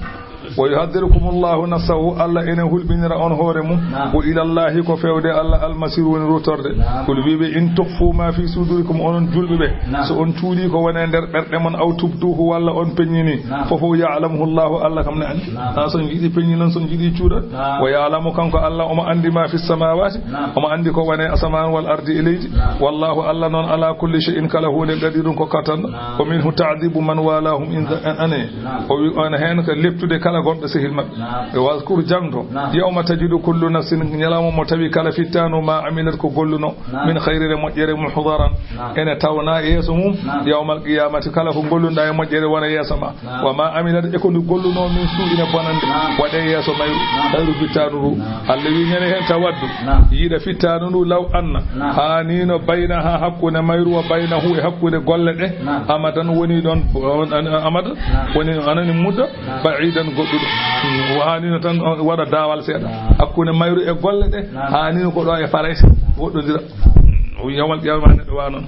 Wa yuhadhdhirukumullahu nafsahu, Allah ene hulɓinira on hoore mum. Wa ilallahi, ko feewde Allah, almasiru woni ruttorde. Kul, wiiɓe, in tukhfu ma fi sudurikum, onon julɓe ɓe. So on cuuɗi ko woni e nder ɓerɗe mon, aw tubduhu, walla on peññini. Fof ya'lamuhu Allahu, Allah kam ne anndi. Haa so on njiɗi peññinon, so on njiɗi cuuɗon. Wa ya'lamu, kanko Allah, omo anndi ma fi samawati, omo anndi ko woni e asamaan, wal ardi, e leydi. Wallahu, Allah noon, ala kulli shay'in, kala huunde, qadirun, ko kattanɗo. Wa minhu ta'dhibu man walahum, in, an, ane. O wi on heen ko leptude kala gonɗo sehil maɓɓe. E wazkur, jangto. Yawma tajidu kullu nafsin, ñalawma mo tawi kala fittaandu ma amilat ko golluno. Min khayrin, e moƴƴere, muhdaran, ene tawna yeeso mum. Yawmal qiyamati, kala ko gollunɗa e moƴƴere wona yeeso ma. Wa ma amilat, e ko ndu golluno, min suu'in, e bonannde, waɗe yeeso mayru, hayru fittaandu ndu. Allah wi ñande heen tawaddu, yiɗa fittaandu ndu, law anna, haanino, baynaha, hakkunde mayru, wa baynahu, e hakkunde golle ɗe, amadan, woni ɗon, amada, woni, anani, mudda, ba'idan, goɗɗuɗo. Haanino tan waɗa daawal seeɗa hakkunde mayru e golle ɗe. Haanino ko ɗo e Farayse woɗɗondira. O wi yawmal qiyama neɗɗo wa noon.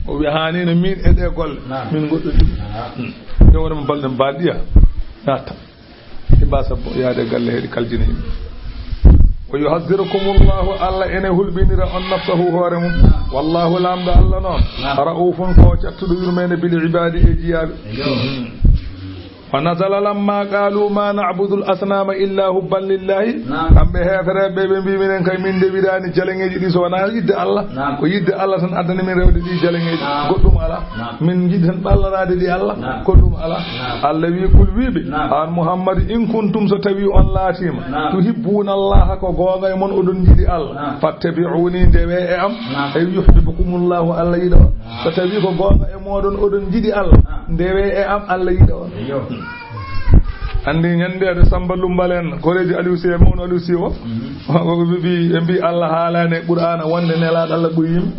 O wi haanino min e ɗe golle min goɗɗondira. Yo waɗa mo balɗe mbaɗiya natta. Ɗi mbasa yaade galle heɗi kaljini yimɓe. Wa yuhadhdhirukumullahu, Allah ene hulɓinira on nafsahu, hoore mum. Wallahu, laamɗo Allah noon, ra'ufun, ko cattuɗo yurmeende, bil ibadi, e jiyaaɓe. Wa nazala lamma qalu ma na'budul asnama illa hubban lillahi. Kamɓe heefereɓe ɓe, ɓe mbi minen kay min ndewiɗani jaleŋeeji ɗi so wona yidde Allah. Ko yidde Allah tan addani min rewde ɗi jaleŋeeji. Goɗɗum ala. Min njiɗi tan ɓallanaade ɗi Allah. Ko ɗum ala. Allah wi kul wiɓe, an Muhammadu, in kuntum, so tawi on laatima, tuhibbuna Allah, ko goonga e mon oɗon njiɗi Allah, fattabi'uni, ndewe e am. Ay yuhibbukumullahu, Allah yiɗa on. So tawi ko goonga e moɗon oɗon njiɗi Allah, ndewe e am, Allah yiɗa on. Anndi ñande ade Samba Lumbal en, koreejo Aliou Sy, mawno Aliou Sy o, o ɓe mbi, ɓe mbi Allah haalani e Qur'aana wonde nelaaɗo Allah ɓuri yimɓe.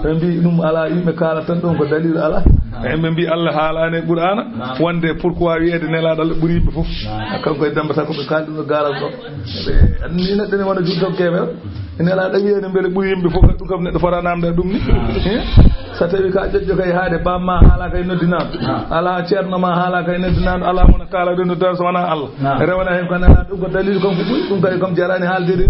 Ɓe mbi ɗum ala, yimɓe kaala tan ɗum ko dalilu ala. Ɓe mbi Allah haalani e Qur'aana wonde pourquoi wiyeede nelaaɗo Allah ɓuri yimɓe fof. Kanko e Demba Sako ɓe kaali ɗum e gaaral ɗo. Ɓe anndi neɗɗo ne wona julto keɓe. Nelaaɗo wiyeede mbele ɓuri yimɓe fof, ɗum kam neɗɗo fota namda ɗum ni. Eh? So tawi ka ƴoƴƴo kay haade bamma haala kay noddinaɗo. Ala ceerno ma haala kay noddinaɗo, ala mona kaala ɗo noddinaɗo so wona Allah. Rewana hen ko nana ɗum ko dalilu kanko ɓuri, ɗum kay kam jarani haalde de.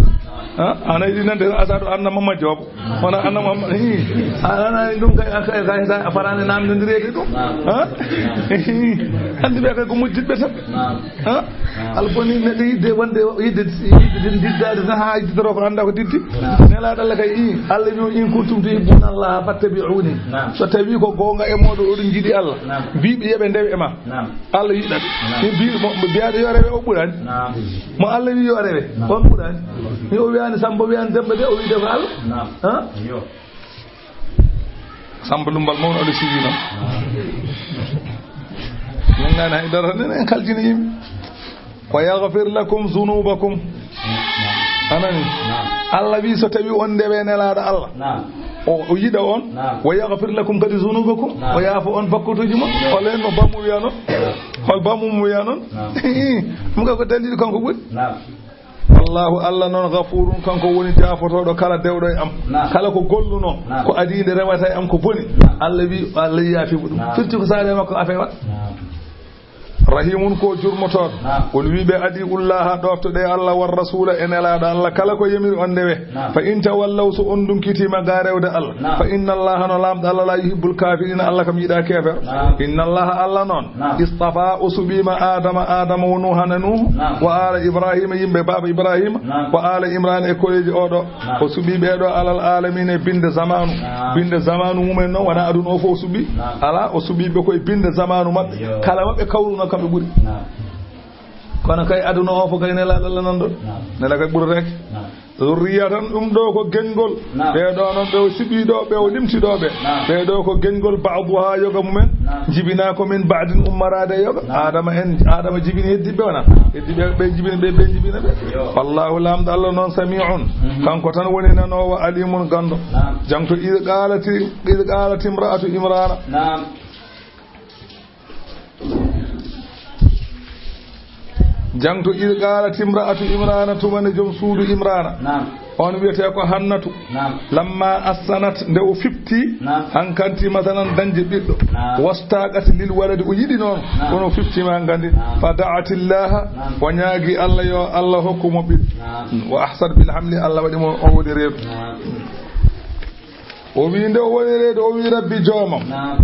Ha? Ana yiɗi nande asadu anna Mamma Joop. Wona anna Mamma, hi. Ana ɗum kay, kay, kay, kay, a farani namdondireede ɗum. Ha? Hi. Andi ɓe kay ko mujjitɓe tan. Ha? Alfoni neɗɗo yidde wonde yidde, yidde din diddade tan ha yidditoro ko anda ko diddi. Nelaaɗo Allah kay i, Allah wi in kuntum tuhibbuna Allah fattabi'uni. So tawi ko goonga e moɗo oɗon jiɗi Allah, mbiɓe yeɓe ndewe e ma. Allah yiɗat. Mi mbi mo, mo mbiyaɗo yo rewe o ɓurani. Mo Allah wi yo rewe, on ɓurani. Mi o wiyani Samba, wiyani Demba de, o wiyde ko Allah. Ha? Samba Lumbal mawno Aliou Sy noon. Min nani hay dara, enen en kaljini yimɓe. Wa yaghfir lakum dhunubakum. Anani? Allah wi so tawi on ndewe nelaaɗo Allah. O, o yiɗa on. Wa yaghfir lakum kadi dhunubakum. O yaafo on bakkutuji mon. Hol en no bammu wiya noon? Hol bammu mo wiya noon? Ɗum kay ko dalilu kanko ɓuri. Wallahu, Allah noon, ghafurun, kanko woni jaafotooɗo kala dewɗo e am. Kala ko golluno, ko adii nde rewata e am ko boni. Allah wi, Allah yaafi mo ɗum. Firti ko saare makko afewa. Rahimun, ko jurmotooɗo. On wiiɓe, adi'ullaha, ɗoftoɗe Allah, war rasula, e nelaaɗo Allah, kala ko yamiri on ndewe. Fa in tawallaw, so on dunkitiima ga rewde Allah. Fa inna Allaha, no laamɗo Allah, la yuhibbul kafirina, Allah kam yiɗa keefeero. Inna Allaha, Allah noon, istafa, o suɓiima Adama, Adama wo Nuuha na Nuuhu, wa ala Ibrahima, yimɓe baaba Ibrahima, wa ala Imran, e koreeji oɗo. O suɓi ɓe ɗo alal alamina e binde zamanu. Binde zamanu mumen noon wona aduna o fof o suɓi. Ala, o suɓi ɓe koye binde zamanu maɓɓe. Kala maɓɓe kawruno kamɓe ɓuri. Kono kay aduna o fof kay nelaaɗo Allah nan ɗo. Nela kay ɓurata kay. Zurriyatan, ɗum ɗo ko gengol. Ɓe ɗo noon ɓe o siɓi ɗo, ɓe o limti ɗo ɓe. Ɓe ɗo ko gengol ba'duha yoga mumen. Jibina ko min ba'din ummorade e yoga. Adama en, Adama jibini heddiɓe wona. Heddiɓe ɓe jibini ɓe, ɓe jibina ɓe. Wallahu, laamɗo Allah noon, sami'un. Kanko tan woni nanoowo, alimun, ganndo. Jangto, id qalati, id qalati imra'atu Imrana. Jangto, id qalat imra'atu Imrana, tuma nde joom suudu Imrana. Naam. On wiyetee ko Hannatu. Naam. Lamma ahsanat, nde o fifti, naam, hankanti masalan dañde ɓiɗɗo. Naam. Wastaqat lil waladi, o yiɗi noon, naam, kono o fiftiima hankadi. Naam. Fa da'at Illaha, naam, o ñaagi Allah yo Allah hokku mo ɓiɗɗo. Naam. Wa ahsanat bil hamli, Allah waɗi mo o woni reedu. Naam. O wii nde o woni reedu, o wii Rabbi joomam. Naam.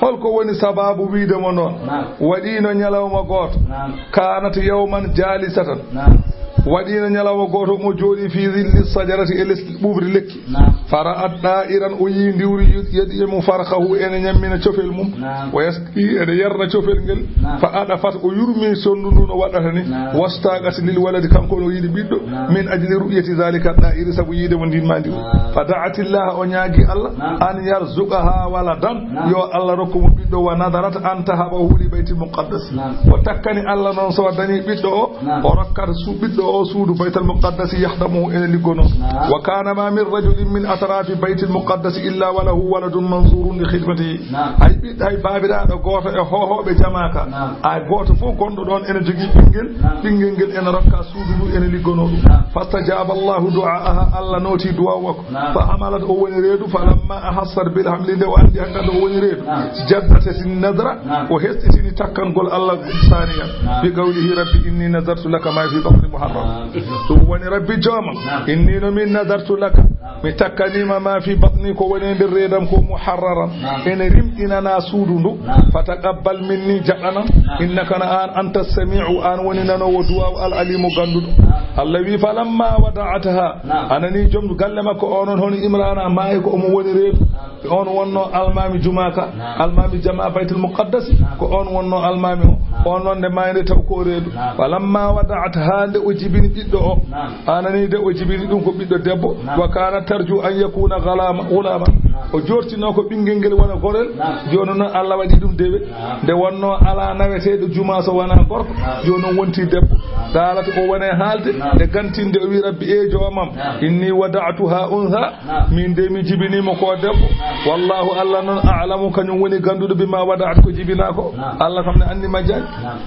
Holko woni sababu wiide mo noon? Naam. Waɗiino ñalawma gooto. Naam. Kanat yawman jalisatan. Naam. Waɗiino ñalawma gooto omo jooɗii fi zilli sajarati, e les ɓuuɓri lekki. Naam. Fara'at da'iran, o yii ndiwri yadi'umu farkhahu, ene ñammina cofel mum. Naam. Wa yasqi, ene yarna cofel ngel. Naam. Fa adafat, o yurmi sonndu ndu no waɗata ni. Naam. Wastaqat lil waladi, kanko no yiɗi ɓiɗɗo. Naam. Min ajli ru'yati zalika da'iri, sabu yiide mo ndin ma ndiwri. Naam. Fa da'at Illaha, o ñaagi Allah. Naam. An yarzuqaha waladan, naam, yo Allah rokku mo ɓiɗɗo, wa nadarat an tahabahu li Baytil Muqaddas. Naam. O takkani Allah noon so dañi ɓiɗɗo o, naam, o rokkat su-, ɓiɗɗo o suudu Baytal Muqaddas, yahdamuhu, ene liggonoo. Naam. Wa kana ma min rajulin min atrafi Baytil Muqaddas illa wa lahu waladun manzurun li khidmatihi. Naam. Hay ɓiɗɗo, hay baabiraaɗo gooto e hoohooɓe jamaa ka, naam, hay gooto fof gonɗo ɗoon ene jogii ɓinngel, naam, ɓinngel ngel ene rokka suudu ndu ene liggonoo ɗum. Naam. Fastajaba Allahu du'aaha, Allah nooti duwaaw makko. Naam. Fa hamalat, o woni reedu, falamma ahassat bil hamli, nde o anndi hankadi o woni reedu. Naam. Jaddati nadra, naam, o hesɗitini takkangol Allah saaniyan. Naam. Bi qawlihi, Rabbi inni nazartu laka ma fi batni muharrar. Naam. Ɗum woni Rabbi joomam, naam, inni no min nazartu laka, naam, mi takkaniima ma fi batni, ko woni e nder reedam ko muharraran. Naam. Ene rimɗinana suudu ndu. Naam. Fataqabbal minni, jaɓanam. Naam. Innaka na aan, anta sami'u, aan woni nanoowo duwaaw, al alimu, gannduɗo. Naam. Allah wi, falamma wada'ataha. Naam. A nani joom galle makko o noon, hono Imrana maayi ko omo woni reedu. Naam. On wonno almaami jumaa ka, naam, almaami jamaa Baytul Muqaddas, naam, ko on wonno almaami o. Naam. On noon nde maayde taw ko o reedu. Naam. Falamma wada'atha, nde o jibini ɓiɗɗo o. Naam. A nani de o jibini ɗum ko ɓiɗɗo debbo. Naam. Wa kana tarju an yakuna ghalama, ghulama. Naam. O jortino ko ɓinngel ngel wona gorel. Naam. Jooni noon Allah waɗi ɗum dewe. Naam. Nde wonno ala naweteeɗo jumaa so wona gorko. Naam. Jooni noon wonti debbo. Naam. Daalata o wone haalde. Naam. Nde gantinde o wi, Rabbi e joomam. Naam. Inni wada'tuha untha. Naam. Min de mi jibinii mo ko debbo. Naam. Wallahu, Allah noon, a'lamu, kañum woni gannduɗo, bima wada'at, ko jibinaa ko. Naam. Allah kam ne anndi majjaani. Naam.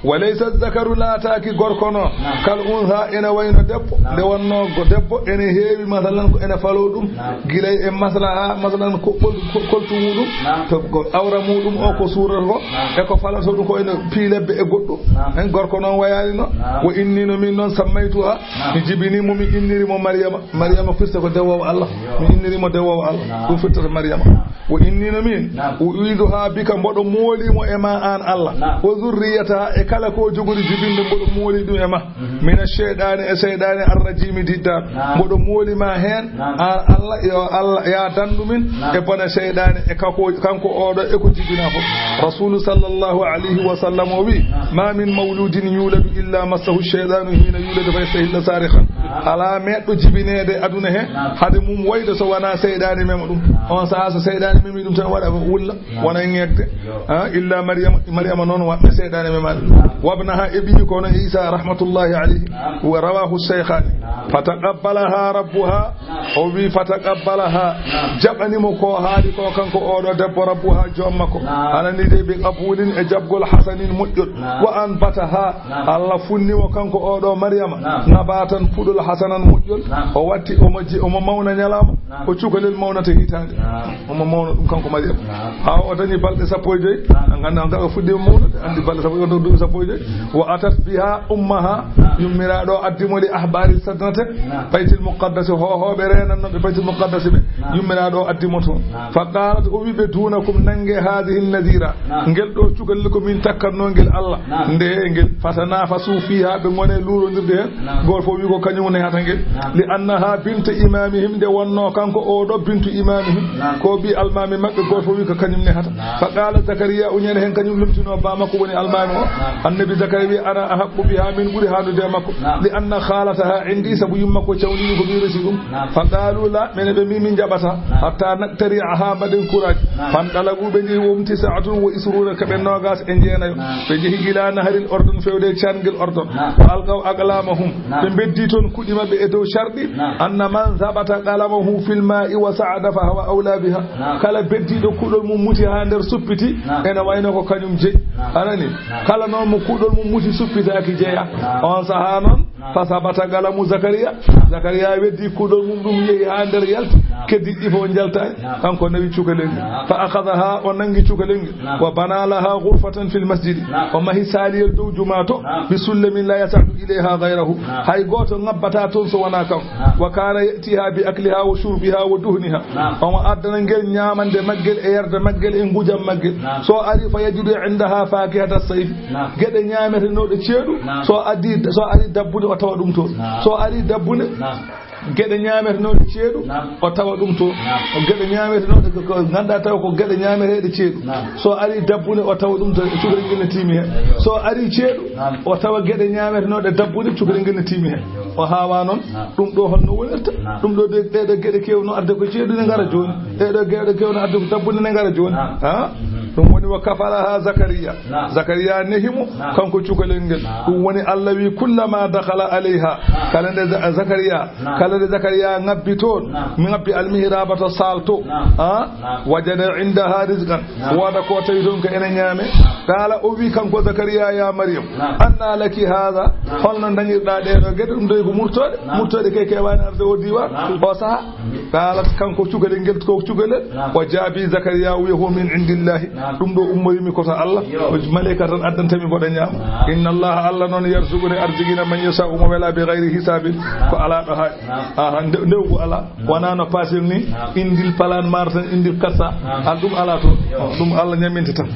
Wa laysa zakaru, laataaki gorko noon. Naam. Kal untha, ene wayno debbo. Naam. Nde wonno go debbo ene heewi, masalan, ko ene faloo ɗum. Naam. Gilay e maslaha, masalan, ko ɓol-, ko koltu muɗum. Naam. To ko awra muɗum o ko suurata ko. Naam. E ko falata ɗum ko ene piilebbe e goɗɗo. Naam. En gorko noon wayaani noon. Naam. Wa inni no min noon sammaytuha. Naam. Mi jibini mo, mi inniri mo Maryama. Maryama firta ko dewoowo Allah. Yo. Mi inniri mo dewoowo Allah. Naam. Ɗum firtata Maryama. Naam. Wo innino min. Naam. U'iiduha bika, mboɗo mooli mo e ma aan Allah. Naam. Wa zurriyataha, e kala ko jogori jibinde mboɗo mooli ɗum e ma. Mhm. Mina sheyɗaani, e seyɗaani, arrajiimi, diddaaɗo. Naam. Mboɗo mooli ma heen, naam, aan Allah, yo Allah, ya dandu min, naam, e bone seyɗaani, e kako, kanko oɗo, e ko jibinaa fof. Naam. Rasulu sallallahu alayhi wa sallam o wi, naam, ma min mawludin yuladu illa massahu sheyɗaanu hina yuladu fa yastahilla sarikhan. Alaa meeɗɗo jibineede aduna he, naam, hade mum wayde so wonaa seyɗaani mema ɗum. Naam. On sahaa so seyɗaani memi ɗum tan waɗa ko wulla, naam, wona e ŋeegde. Yo. Ha, illa Maryama, Maryama noon wa-, seyɗaani memaani ɗum. Naam. Wabnaha, e ɓiyi ko hono Isa rahmatullahi alayhi. Naam. Wa rawahu shaykhani. Naam. Fataqabbalaha rabbuha. Naam. O wi fataqabbalaha. Naam. Jaɓani mo ko haali ko kanko oɗo debbo, rabbuha, joom makko. Naam. Anani de bi qabulin, e jaɓgol, hasanin, moƴƴol. Naam. Wa anbataha. Naam. Allah funni mo kanko oɗo Maryama. Naam. Nabatan, puɗol, hasanan, moƴƴol. Naam. O watti, omo ji-, omo mawna ñalaama. Naam. Ko cukalel mawnata hitaande. Naam. Omo mawna ɗum kanko Maryama. Naam. Haa o dañi balɗe sappo e joy. Naam. An nganndu, an ngaɗa fuɗɗiima mawnude, anndi balɗe sappo e joy, ɗum sappo e joy. Wa atat biha ummaha. Naam. Yummiraaɗo addi mo li ahbari sadnate. Naam. Baytil Muqaddasi, hohooɓe reenannooɓe Baytil Muqaddasi ɓe. Naam. Yummiraaɗo addi mo toon. Naam. Fa qalat, o wi ɓe, dunakum, nannge, hadihi nadira. Naam. Ngel ɗo cukalel ko min takkatnoo ngel Allah. Naam. Nde ngel, fatanafasu fiha, ɓe ngone luurondirde heen. Naam. Gooto fof wi ko kañum nehata ngel. Naam. Li annaha binta imamihim, nde wonno kanko oɗo bintu imamihim. Naam. Ko bi almami maɓɓe, gooto fof wi ko kañum nehata. Naam. Fa qala Zakariya, o ñande heen kañum lomtino ba makko woni almami o. Naam. Annabi Zakariya wi, ana ahaqqu biha, min ɓuri haanude e makko. Naam. Li anna khalataha indi, sabu yumma ko cawndini ko mi resi ɗum. Naam. Fa qalu la, minen ɓe mbi min jaɓata. Naam. Hatta naqtari'aha, mbaɗen kuraji. Naam. Fan ɗalagu, ɓe njehi, womti sa'atun wa isruna, ka ɓe noogas e jeenayo. Naam. Ɓe njehi ila naharil Ordon, fewde e caangel Ordon. Naam. Wa alqaw aqlamahum. Naam. Ɓe beddi toon kuɗi maɓɓe e dow carɗi. Naam. Anna man sabata qalamahu fil ma'i wa sa'ada fa huwa awla biha. Naam. Kala beddiiɗo kuɗol mum muti haa nder suppiti, naam, ene wayno ko kañum jeyi. Naam. A nani? Naam. Kala noon mo kuɗol mum muti suppitaaki jeyaa. Naam. On sahaa noon, Fa sabata qalamu Zakariya. Zakariya weddi kuɗol mum, ɗum yehi haa nder yalti. Keddiɗɗi fof njaltaani. Kanko nawi cukalel ngel. Fa akhadhaha, o nangi cukalel ngel. Wa bana laha ghurfatan fil masjidi. O mahi saaliyel dow juma to. Bi sullamin la yas'adu ilayha ghayrahu. Hay gooto ŋabbata toon so wonaa kanko. Wa kana ya'tiha bi akliha wa shurbiha wa duhniha. Omo addana ngel ñaamande maggel e yarde maggel e ngujam maggel. So ari fa yajidu indaha fakihata sayfi. Geɗe ñaametenooɗe ceeɗu. So addi, so ari dabbunde, o tawa ɗum toon. So ari dabbunde, geɗe ñaametenooɗe ceeɗu, o tawa ɗum toon. Geɗe ñaametenooɗe ko, ko ngannduɗaa taw ko geɗe ñaameteeɗe ceeɗu. So ari dabbunde, o tawa ɗum toon, cukalel ngel ne tiimi heen. So ari ceeɗu, o tawa geɗe ñaametenooɗe dabbunde, cukalel ngel ne tiimi heen. O haawa noon, ɗum ɗo holno wonirta? Ɗum ɗo de, ɗeɗo geɗe keewno arde ko ceeɗu ne ngara jooni. Ɗeɗo geɗe keewno arde ko dabbunde ne ngara jooni. Ha? Ɗum woni wa kafalaha Zakariya. Zakariya nehi mo, kanko cukalel ngel. Ɗum woni Allah wi, "Kullama dakhala alayha." Kala nde Za-, Zakariya, kala nde Zakariya ngabbi toon, mi ngabbi almihraba to saal to. Ha? Wajada indaha rizqan. Wooda ko tawi toon ko ene ñaame. Qala, o wi kanko Zakariya, "Ya Maryam, anna laki hadha?" Holno dañirɗa ɗeɗo geɗe? Ɗum ɗo ko murtooɗe. Murtooɗe kay kewaani arde o diiwaan, o saha. Qala, kanko cukalel ngel, ko cukalel. O jaabi Zakariya, o wi, "Huwa min indillahi." Ɗum ɗo ummorii mi ko to Allah. O maleyka tan addanta mi mboɗa ñaama. Inna Allah, Allah noon, yarzuqu ne arjigina man yasha, mo wela, bi ghayri hisabin. Ko alaa ɗo haaɗi. Aha, nde-, ndewgu alaa. Wonaa no pasel ni, indil palaan maar tan, indil kassa. Al ɗum alaa toon. Ɗum Allah ñaminta tan.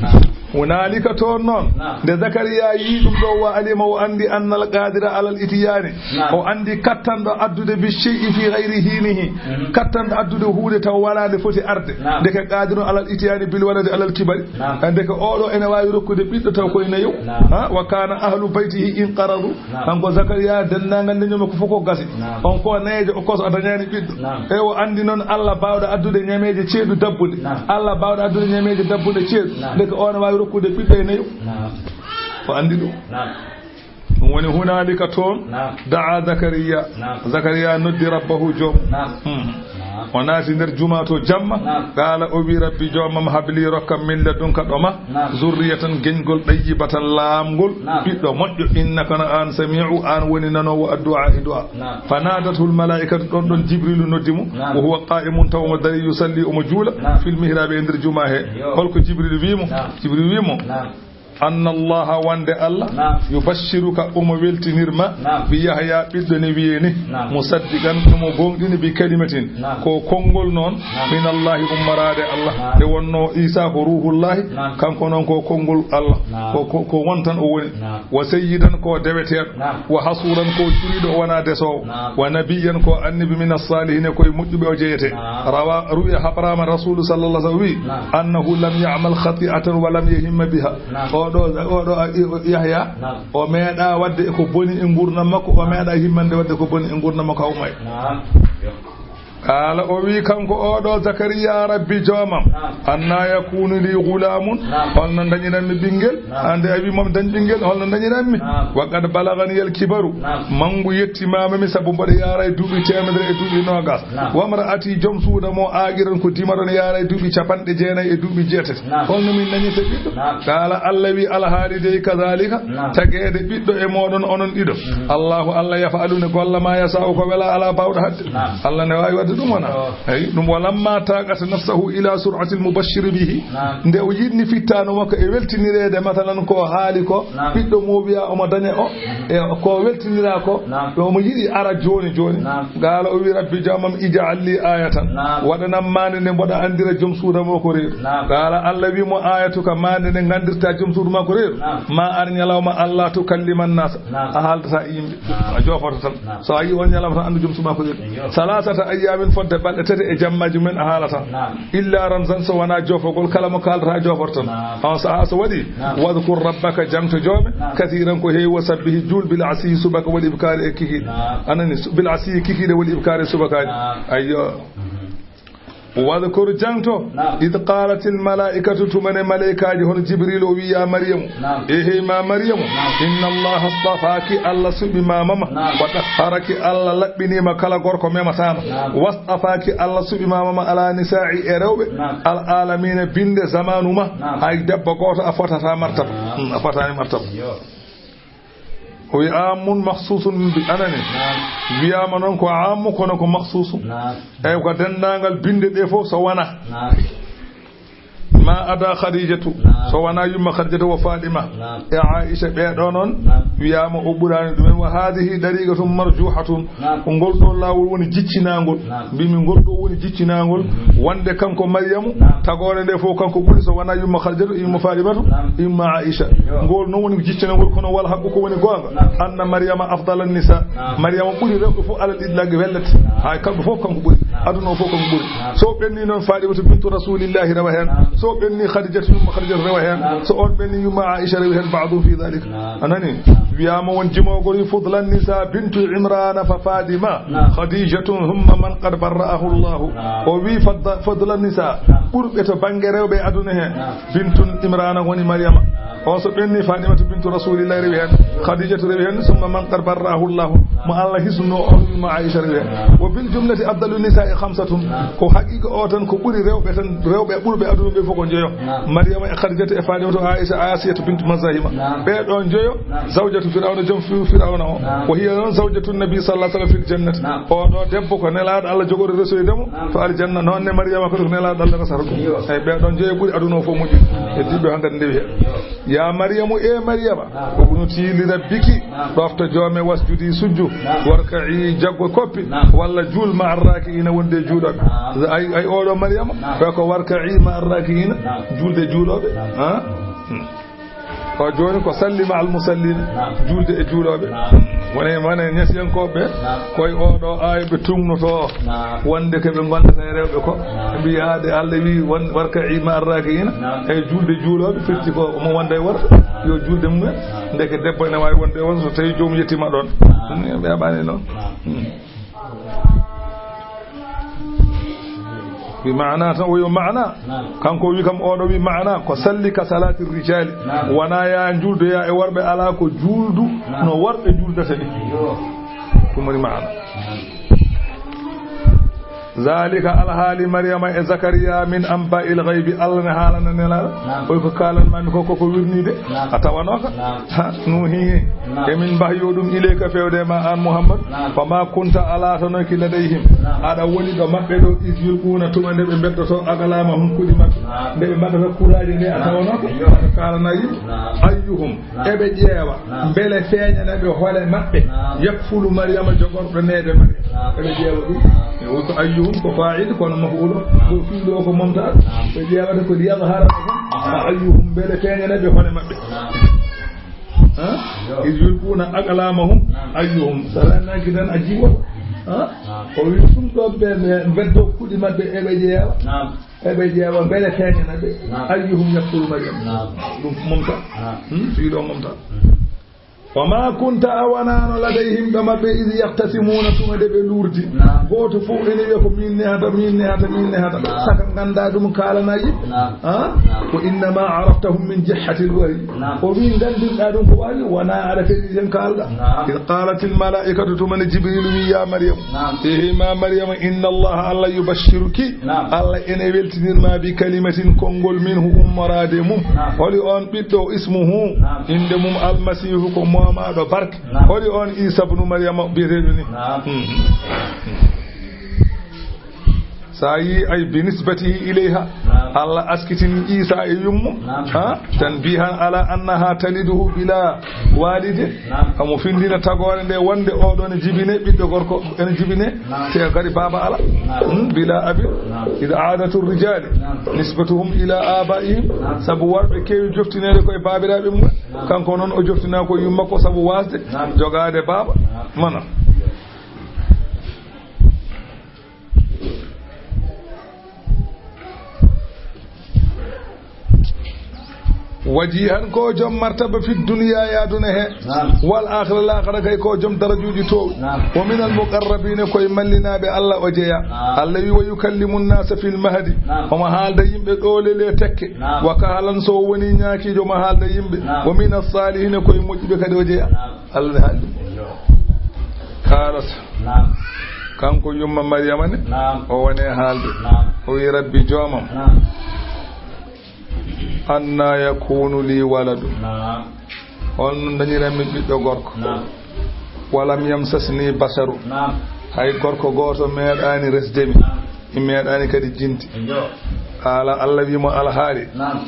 Hunaalika toon noon, nde Zakariya yii ɗum ɗo, wa alima, o anndi, annal qaadira alal itiyani, o anndi kattanɗo addude bi shay'i fi ghayri hinihi, kattanɗo addude huunde taw walaa nde foti arde. Ndeke qaadiru alal itiyani bil waladi alal kibari. Ndeke oɗo ene waawi rokkude ɓiɗɗo taw koye nayo. Ha, wa kana ahlu baytihi inqaradu. Kanko Zakariya, denndaangal leñol makko fof ko gasi. On ko neejo, o koso, o dañaani ɓiɗɗo. E o anndi noon Allah baawɗo addude ñameeje ceeɗu dabbunde. Allah baawɗo addude ñameeje dabbunde ceeɗu. Ndeke o ne waawi rokkude ɓiɗɗo e nayo. O anndi ɗum. Ɗum woni hunaalika toon, da'a Zakariya. Zakariya noddi rabbahu joom. Hmm. O naati nder juma to jamma. Qaala, o wi, "Rabbi joomam, habli, rokkam, min ladunka ɗo ma. Zurriyatan, geñgol, ɗayyibatan, laamgol, ɓiɗɗo moƴƴo, innaka, no aan, samii'u, aan woni nanoowo addu'a e du'a." Fa naadathul malaa'ikatu, ɗon ɗon Jibrilu noddi mo, wa huwa qaa'imun, taw omo dari, yusalli, omo juula, fil mihraabi, e nder juma he. Holko Jibrilu wi mo? Jibrilu wi mo, "Anna Allaha, wonde Allah, yubashshiruka, omo weltinir ma, bi Yahya, ɓiɗɗo ne wiye ni, musaddiqan, omo gooŋɗini, bi kalimatin." Ko konngol noon, min Allahi, ummoraade Allah. Nde wonno Isa ko ruhullahi, kanko noon ko konngol Allah. Ko, ko, ko won tan o woni. Wa sayyidan, ko deweteeɗo. Wa hasuran, ko curiiɗo, o wonaa desoowo. Wa nabiyyan, ko annabi, min as-salihin, ko e moƴƴuɓe o jeyete. Rawa, ruwiya, haɓraama Rasulu sallallahu alaihi wasallam wi, annahu lam ya'mal khati'atan wa lam yahimma biha. Oɗo, oɗo, a, i-, o, Yahya, o meeɗa wadde ko boni e ngurnam makko, o meeɗa himmande wadde ko boni e ngurnam makko, haa o may. Qaala, o wi kanko oɗo Zakariya, "Rabbi joomam, anna yakunu li ghulamun?" Holno dañiranmi ɓinngel? Hande a wi mom dañ ɓinngel, holno dañiranmi? Wa qad balagani al kibaru. Mangu yettimaama mi, sabu mboɗo yaara e duuɓi teemedere e duuɓi noogas. Wa mra'ati, joom suuda mo aagiran ko dimaron yaara e duuɓi capanɗe jeenayi e duuɓi jeetati. Holno min dañirta ɓiɗɗo? Qaala, Allah wi, alhaali dey kadhalika, tageede ɓiɗɗo e mooɗon onon ɗiɗo. Allahu, Allah, yaf'alu, ne golla, ma yasha'u, ko wela, alaa baawɗo hadde. Allah ne waawi wadde ɗum, wona? Eyi, ɗum, wa lamma taqata nafsahu ila sur'atil mubashshir bihi. Nde o yiɗni fittaandu makko e weltinireede, masalan, ko haali ko, ɓiɗɗo mo wiya omo daña o, e ko weltinira ko, ɗo omo yiɗi ara jooni jooni. Qaala, o wi, "Rabbi joomam, ij'al li ayatan." Waɗanam maande nde mboɗa anndira joom suuda mo ko reedu. Qaala, Allah wi mo, "Ayatuka, maande nde nganndirta joom suudu ma ko reedu. Ma ar ñalawma Allah tukallima nnaasa. A haaldataa e yimɓe. A joofoto tan. So a yi on ñalawma tan, anndu joom suudu ma ko reedu. Salasata ayyamin, fodde balɗe tati e jammaaji mum en a haalata. Illa ramzan, so wonaa joofogol, kala mo kaaldata a joofoto tan." On sahaa so waɗi, wadhkur rabbaka, jaŋto joome, kathiran, ko heewi, wa sabbih, juul, bil asiyyi, subaka, wal ibkaari, e kikiiɗe. Anani, su-, bil asiyyi, kikiiɗe, wal ibkaari, subakaaji. Ayyo. Wadhkur, jaŋto, id qaalatil malaa'ikatu, tuma ne maleykaaji, hono Jibriil o wi, "Ya Maryamu, e hey ma Maryamu, inna Allaha astafaaki, Allah suɓi ma mama, wa tahharaki, Allah laɓɓini ma kala gorko memataama, wastafaaki, Allah suɓi ma mama ala nisaa'i, e rewɓe, al aalamiina, binnde zamaanu ma, hay debbo gooto a fotataa martaba." Hmm, a fotaani martaba. O wi amun makhsusun bi anani. Naam. Wiyaama noon ko amu kono ko makhsusu. Naam. Eyi ko denndaangal binnde ɗe fof so wona. Naam. Ma ada Khadijatu. Naam. So wona yumma Khadijatu wa Fatima. Naam. E Aisha ɓeeɗo noon. Naam. Wiyaama o ɓuraani ɗumen wa hadihi dariqatun marjuhatun. Naam. Ko ngol ɗo laawol woni jiccinaangol. Naam. Mbimi ngol ɗo woni jiccinaangol. Mhm. Wonde kanko Maryamu, naam, tagoore nde fof kanko ɓuri so wona yumma Khadijatu, yumma Fatimatu, naam, yumma Aisha. Yo. Ngol noon woni jiccinaangol kono wala haqqu ko woni goonga. Naam. Anna Maryama afdala nisa. Naam. Maryama ɓuri rewɓe fof alal itlaqi wellete. Naam. Hay kamɓe fof kanko ɓuri. Naam. Aduna o fof kanko ɓuri. Naam. So ɓenni noon Fatimatu bintu Rasulillahi rewa heen. Naam. So ɓenni Khadijatu yumma Khadijatu rewa heen. Naam. So on ɓenni yumma Aisha rewi heen ba'du fi dhalik. Naam. A nani? Naam. Wiyaama won jimogol fudlan nisa bintu Imrana fa Fatima. Naam. Khadijatun humma man qad barra'ahu Allahu. Naam. O wi fadda-, fadla nisa. Naam. Ɓurɓe to bannge rewɓe aduna he. Naam. Bintun Imrana woni Maryama. Naam. O so ɓenni Fatimatu bintu Rasulillahi rewi heen. Khadijatu rewi heen, summa man qad barra'ahu Allahu. Naam. Mo Allah hisnuno o yumma Aisha rewi heen. Naam. Wa bil jumlati afdalu nisa'i khamsatun. Naam. Ko haqiqa o tan ko ɓuri rewɓe tan, rewɓe ɓurɓe aduna ɓe fof ko njoyo. Naam. Maryama e Khadijatu e Fatimatu Aisha Asiyatu bintu Mazahima. Naam. Ɓe ɗo njoyo. Naam. Zawjatu Firawna, joom fi-, Firawna o. Naam. Wa hiya noon zawjatu Nabi sallallahu alaihi wasallam fil jannati. Naam. O ɗo debbo ko nelaaɗo Allah jogori resoyde mo. Naam. To aljanna, noon ne Maryama kadi ko nelaaɗo Allah resata ɗum. Iyo. Eyi, ɓe ɗo njoyo ɓuri aduna o fof moƴƴi. Naam. E diɓɓe hannde ndewi he. Iyo. Ya Maryamu, e Maryama, naam, uqnuti li rabbiki, naam, ɗofto joome wasjudi sujju, naam, warka'i jaggo koppi, naam, walla juul ma arraki ina wonde juuɗoɓe. Naam. Ay, ay oɗo Maryama, naam, ko warka'i ma arraki ina, naam, juulde juuloɓe. Naam. Ha? Hmm. O jooni ko salli ma al musallin, naam, juulde e juulooɓe. Naam. Wone, wone ñasiyankooɓe ɓe, naam, koye oo ɗoo aaya ɓe tuugnoto. Naam. Wonde ko ɓe ngondata e rewɓe ko. Naam. Mbiyaade Allah wi won warka'i ma arraki ina. Naam. E juulde juulooɓe, firti ko omo wonda e worɓe. Naam. Yo juulde mum en. Naam. Ndeke debbo ene waawi wonde e worɓe so tawi joomum yettiima ɗoon. Naam. Ɗum en ɓe aɓaani noon. Naam. Hmm. Wi maana tan, o yo maana. Naam. Kanko wi kam, oɗo wi maana, ko salli ka salati rijali. Naam. Wona ya juuldoya e worɓe, ala ko juuldu, naam, no worɓe juuldata ni. Yo. Ɗum woni maana. Naam. Zalika alhaali Maryama e Zakariya min anba'il ghaybi, Allah ne haalana Nelaaɗo. Naam. Oy ko kaalan mami ko, koko wirnide. Naam. A tawanoka. Naam. Ha, nuhi. Naam. Emin mbahyo ɗum ilayka fewde ma an Muhammad. Naam. Fa ma kunta a laatanoki ladayhim. Naam. Aɗa woni ɗo maɓɓe ɗo is yulquna tuma nde ɓe mbeddoto aqlamahum kuɗi maɓɓe. Naam. Nde ɓe mbaɗata kuraaji nde a, naam, tawanoka. Yo. Aɗa kaalana yimɓe. Naam. Ayyuhum. Naam. Eɓe ƴeewa. Naam. Mbele feeñana ɓe hoore maɓɓe. Naam. Yakfulu Maryama jogorɗo neede Maryama. Naam. Eɓe ƴeewa ɗum. Naam. E wonko ayyuhum ko fa'il kono maf'ulo. Naam. Ko fi'lu o ko mumtaz. Naam. Ɓe ƴeewata ko liyadhara lahum. Naam. Ayyuhum mbele feeñana ɓe hoore maɓɓe. Naam. Ha? Yo. Iz yulquna aqlamahum, naam, ayyuhum. Salanaki tan a jiwo. Ha? Naam. O wi ɗum ɗo ɓe, ɓe mbeddo kuɗi maɓɓe eɓe ƴeewa. Naam. Eɓe ƴeewa mbele feeñana ɓe. Naam. Ayyuhum yakfulu Maryam. Naam. Ɗum mumtaz. Naam. Hmm? Fi'lu o mumtaz. Hmm. Wa ma kunta a wonano ladayhim ɗo maɓɓe iz yaqtasimuna tuma de ɓe luurdi. Naam. Gooto fof ene wiya ko min nehata, min nehata, min nehata. Naam. Saka ganda ɗum kaalana yimɓe. Naam. Ha? Naam. Ko innama araftahum min jihati lwahyi. Naam. O wi gandinɗa ɗum ko wahyi, wona aɗa fedi ten kalɗa. Naam. Iz qalatil malaikatu tuma ne Jibril wi ya Maryam. Naam. Ehe ma Maryama inna Allah Allah yubashshiruki. Naam. Allah ene weltinirma bi kalimatin konngol minhu ummoraade mum. Naam. Holi on ɓiɗɗo ismuhu. Naam. Innde mum Almasiihu ko moomaaɗo barke. Naam. Holi on Iisa bnu Maryama biyeteeɗo ni? Naam. Hmm. So a yii ay bi nisbatihi ilayha. Naam. Allah askitini Iisa e yummo. Naam. Ha? Tanbihan ala annaha taliduhu bila walidin. Naam. Omo findina tagoore nde wonde oɗo ne jibine ɓiɗɗo gorko ene jibine. Naam. Te kadi baaba ala. Naam. Hmm, bila abin. Naam. Ida adatu rijali. Naam. Nisbatuhum ila abaihim. Naam. Sabu worɓe keewi joftineede koye baabiraaɓe mum. Naam. Kanko noon o joftina ko yumma ko sabu wasde. Naam. Jogaade baaba. Naam. Mana. Wajihan ko joom martaba fi dunya e aduna he. Naam. Wal akhira, laakhira kay ko joom darajuuji toowɗi. Naam. Wa minal muqarrabina, koye mallinaaɓe Allah o jeya. Naam. Allah wi wa yukallimu nnasa fil mahdi. Naam. Omo haalda yimɓe ɗo lele tekke. Naam. Wa kahalan so woni ñaakiijo omo haalda yimɓe. Naam. Wa minas salihina, koye moƴƴuɓe kadi o jeya. Naam. Allah ne haaldi. Yo. Kaalat. Naam. Kanko yumma Maryama ne. Naam. O woni e haalde. Naam. O wi rabbi joomam. Naam. Anna yakunu li waladu. Naam. On dañiranmi ɓiɗɗo gorko. Naam. Walam yamsasni basharu. Naam. Hay gorko gooto meeɗaani resde mi. Naam. Mi meeɗaani kadi jinte. Eyyo. Haala Allah wi mo alhaali. Naam.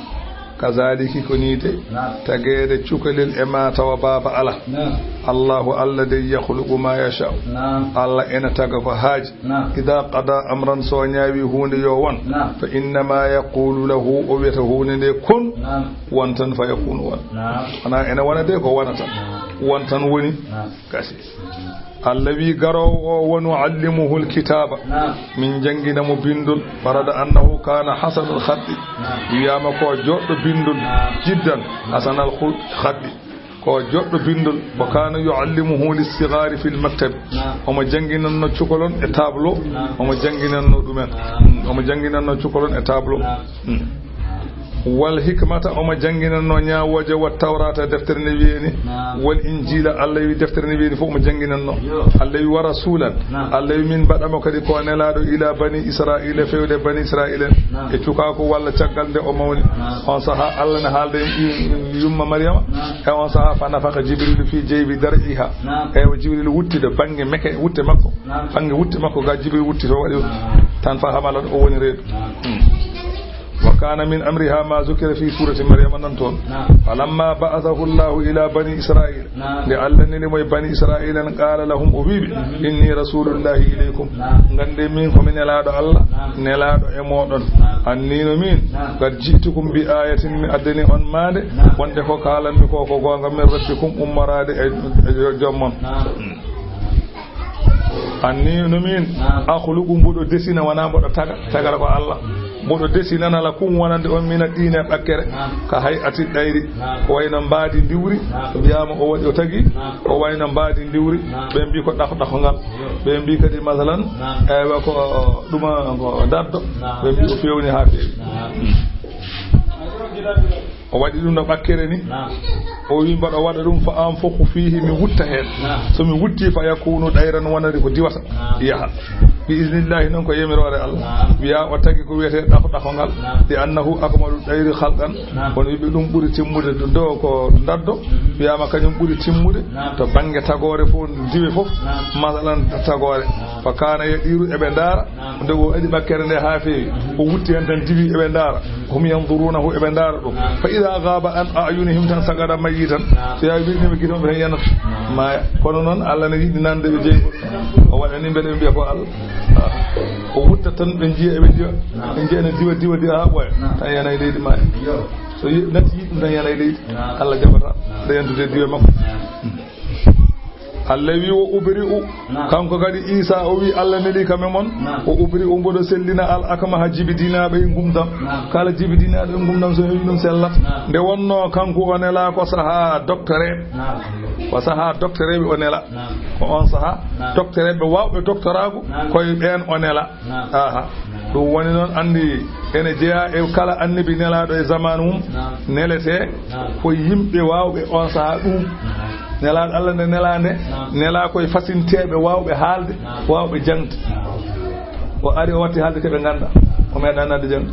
Kazaaliki ko nii de. Naam. Tageede cukalel e maa tawa baaba alaa. Naam. Allahu Allah de yakhluqu maa yashaa'u. Naam. Allah ena taga ko haaji. Naam. Idaa qadaa amran, so o ñaawi huunde yo won. Naam. Fa innamaa yaquulu lahu, o wiyata huunde nde kun. Naam. Won tan fa yakuunu won. Naam. Wonaa ene wona de ko wonata. Naam. Won tan woni. Naam. Gasi. Allah wi garoowo o, "Wa nu'allimuhu l-kitaaba." Naam. Min janngina mo binndol. Warada annahu kaana hasanal khatti. Naam. Wiyaama ko joɗɗo binndol. Naam. Jiddan. Hasanal khul-, khatti. Ko joɗɗo binndol. Wa kaana yu'allimuhu lis-sighaari fil maktab. Naam. Omo jannginanno cukalon e tableau. Naam. Omo jannginanno ɗumen. Naam. Mm, omo jannginanno cukalon e tableau. Naam. Mm. Wal hikmata, omo jannginanno ñaawooje, wa tawrata, deftere nde wiyeni. Naam. Wal injila, Allah wi deftere nde wiyeni fof omo jannginanno. Yo. Allah wi wa rasulan. Naam. Allah wi min mbaɗa mo kadi ko nelaaɗo ila bani Israila, fewde bani Israila. Naam. E cukaaku walla caggal nde o mawni. Naam. On saha Allah ne haalda en yu-, yumma Maryama. Naam. E on saha fa nafakha Jibrilu fi jaybi dar'iha. Naam. Eywa Jibrilu wuttida bannge meke, wutte makko. Naam. Bannge wutte makko ga Jibrilu wutti to waɗi. Naam. Tan fa hamalan o woni reedu. Naam. Hmm. Wa kaana min amriha ma zukira fi surati Maryama nan toon. Naam. Falamma ba'athahu Allahu ila bani Israil. Naam. Nde Allah neli mo e bani Israil en, qaala lahum, o wiiɓe, mhm, inni rasulullahi ilaykum. Naam. Ngande min ko mi nelaaɗo Allah, naam, nelaaɗo e mooɗon. Naam. Annino min, naam, qad ji'tukum bi ayatin, mi addani on maande, naam, wonde ko kaalanmi ko, ko goonga, min rabbikum, ummoraade e, e jo-, joom mon. Naam. Hmm. Anni no min, naam, akhluqu, mboɗo desina, wonaa mboɗo taga, tagara ko Allah. Mboɗo desinana lakum, wonande on, mina tiini, ɓakkere, naam, ka hay'ati tayri, naam, ko wayno mbaadi ndiwri, naam, wiyaama o waɗi, o tagi, naam, ko wayno mbaadi ndiwri, naam, ɓe mbi ko ɗaho ɗaho ngal, yo, ɓe mbi kadi masalan, naam, eywa ko ɗuma ko daddo, naam, ɓe mbi o fewni haa feewi. Naam. O waɗi ɗum no ɓakkere ni. Naam. O wi, mbaɗa waɗa ɗum, fa anfukhu fihi, mi wutta heen. Naam. So mi wutti, fa yakunu tayran, wonande ko diwata. Naam. Yaha. Bi iznillahi, noon ko yamiroore Allah. Naam. Wiya o tagi ko wiyetee ɗaho ɗaho ngal. Naam. Li annahu akmalu tayri khalqan. Naam. Kono wiɓe ɗum ɓuri timmude do, do ko daddo. Mhm. Wiyaama kañum ɓuri timmude. Naam. To bannge tagoore fof, diwe fof. Naam. Masalan tagoore. Naam. Fa kaana yatiiru, eɓe ndaara. Naam. Nde o waɗi ɓakkere nde haa feewi, o wutti heen tan, diwi eɓe ndaara. Hum yanzurunahu, eɓe ndaara ɗum. Naam. Fa idaa gaaba an a'yunihim tan sagada mayyitan. Naam. So yaawi wiɗnima gite maɓɓe tan yanata. Naam. Maaya. Kono noon, Allah ne yiɗi nande ɓe jeygol. O waɗani mbele ɓe mbiya ko Allah. Ah. O wutta tan, ɓe njiya, eɓe njiya. Naam. Ɓe njiya ne diwa, diwa, diwa haa ɓooya. Naam. Tan yana e leydi maaya. Yo. So yi-, natti yiɗ ɗum tan yana e leydi. Naam. Allah jaɓata. Naam. Nde yantude diwa makko. Naam. Allah wi, "Wa ubri'u." Naam. Kanko kadi Isa o wi, Allah neli kam e mon. Naam. "Wa ubri'u, mboɗo sellina al akmaha, jibidinaaɓe e ngumdam." Naam. Kala jibidinaaɗo e ngumdam so heɓi ɗum sellat. Naam. Nde wonno kanko o nela ko saha doctoreeɓe. Naam. Ko saha doctoreeɓe o nela. Naam. Ko on saha, naam, doctoreeɓe waawɓe doctoraagu, naam, koye ɓeen o nela. Naam. Aha. Naam. Ɗum woni noon, anndi ene jeyaa e kala annabi nelaaɗo e zamaanu mum, naam, neletee, naam, ko yimɓe waawɓe on sahaa ɗum. Naam. Nelaaɗo Allah nde nelaa nde, naam, nelaa koye fasinteeɓe waawɓe haalde, naam, waawɓe jaŋde. Naam. O ari, o watti haalde ko ɓe nganndaa. O meeɗaa naatde jaŋde.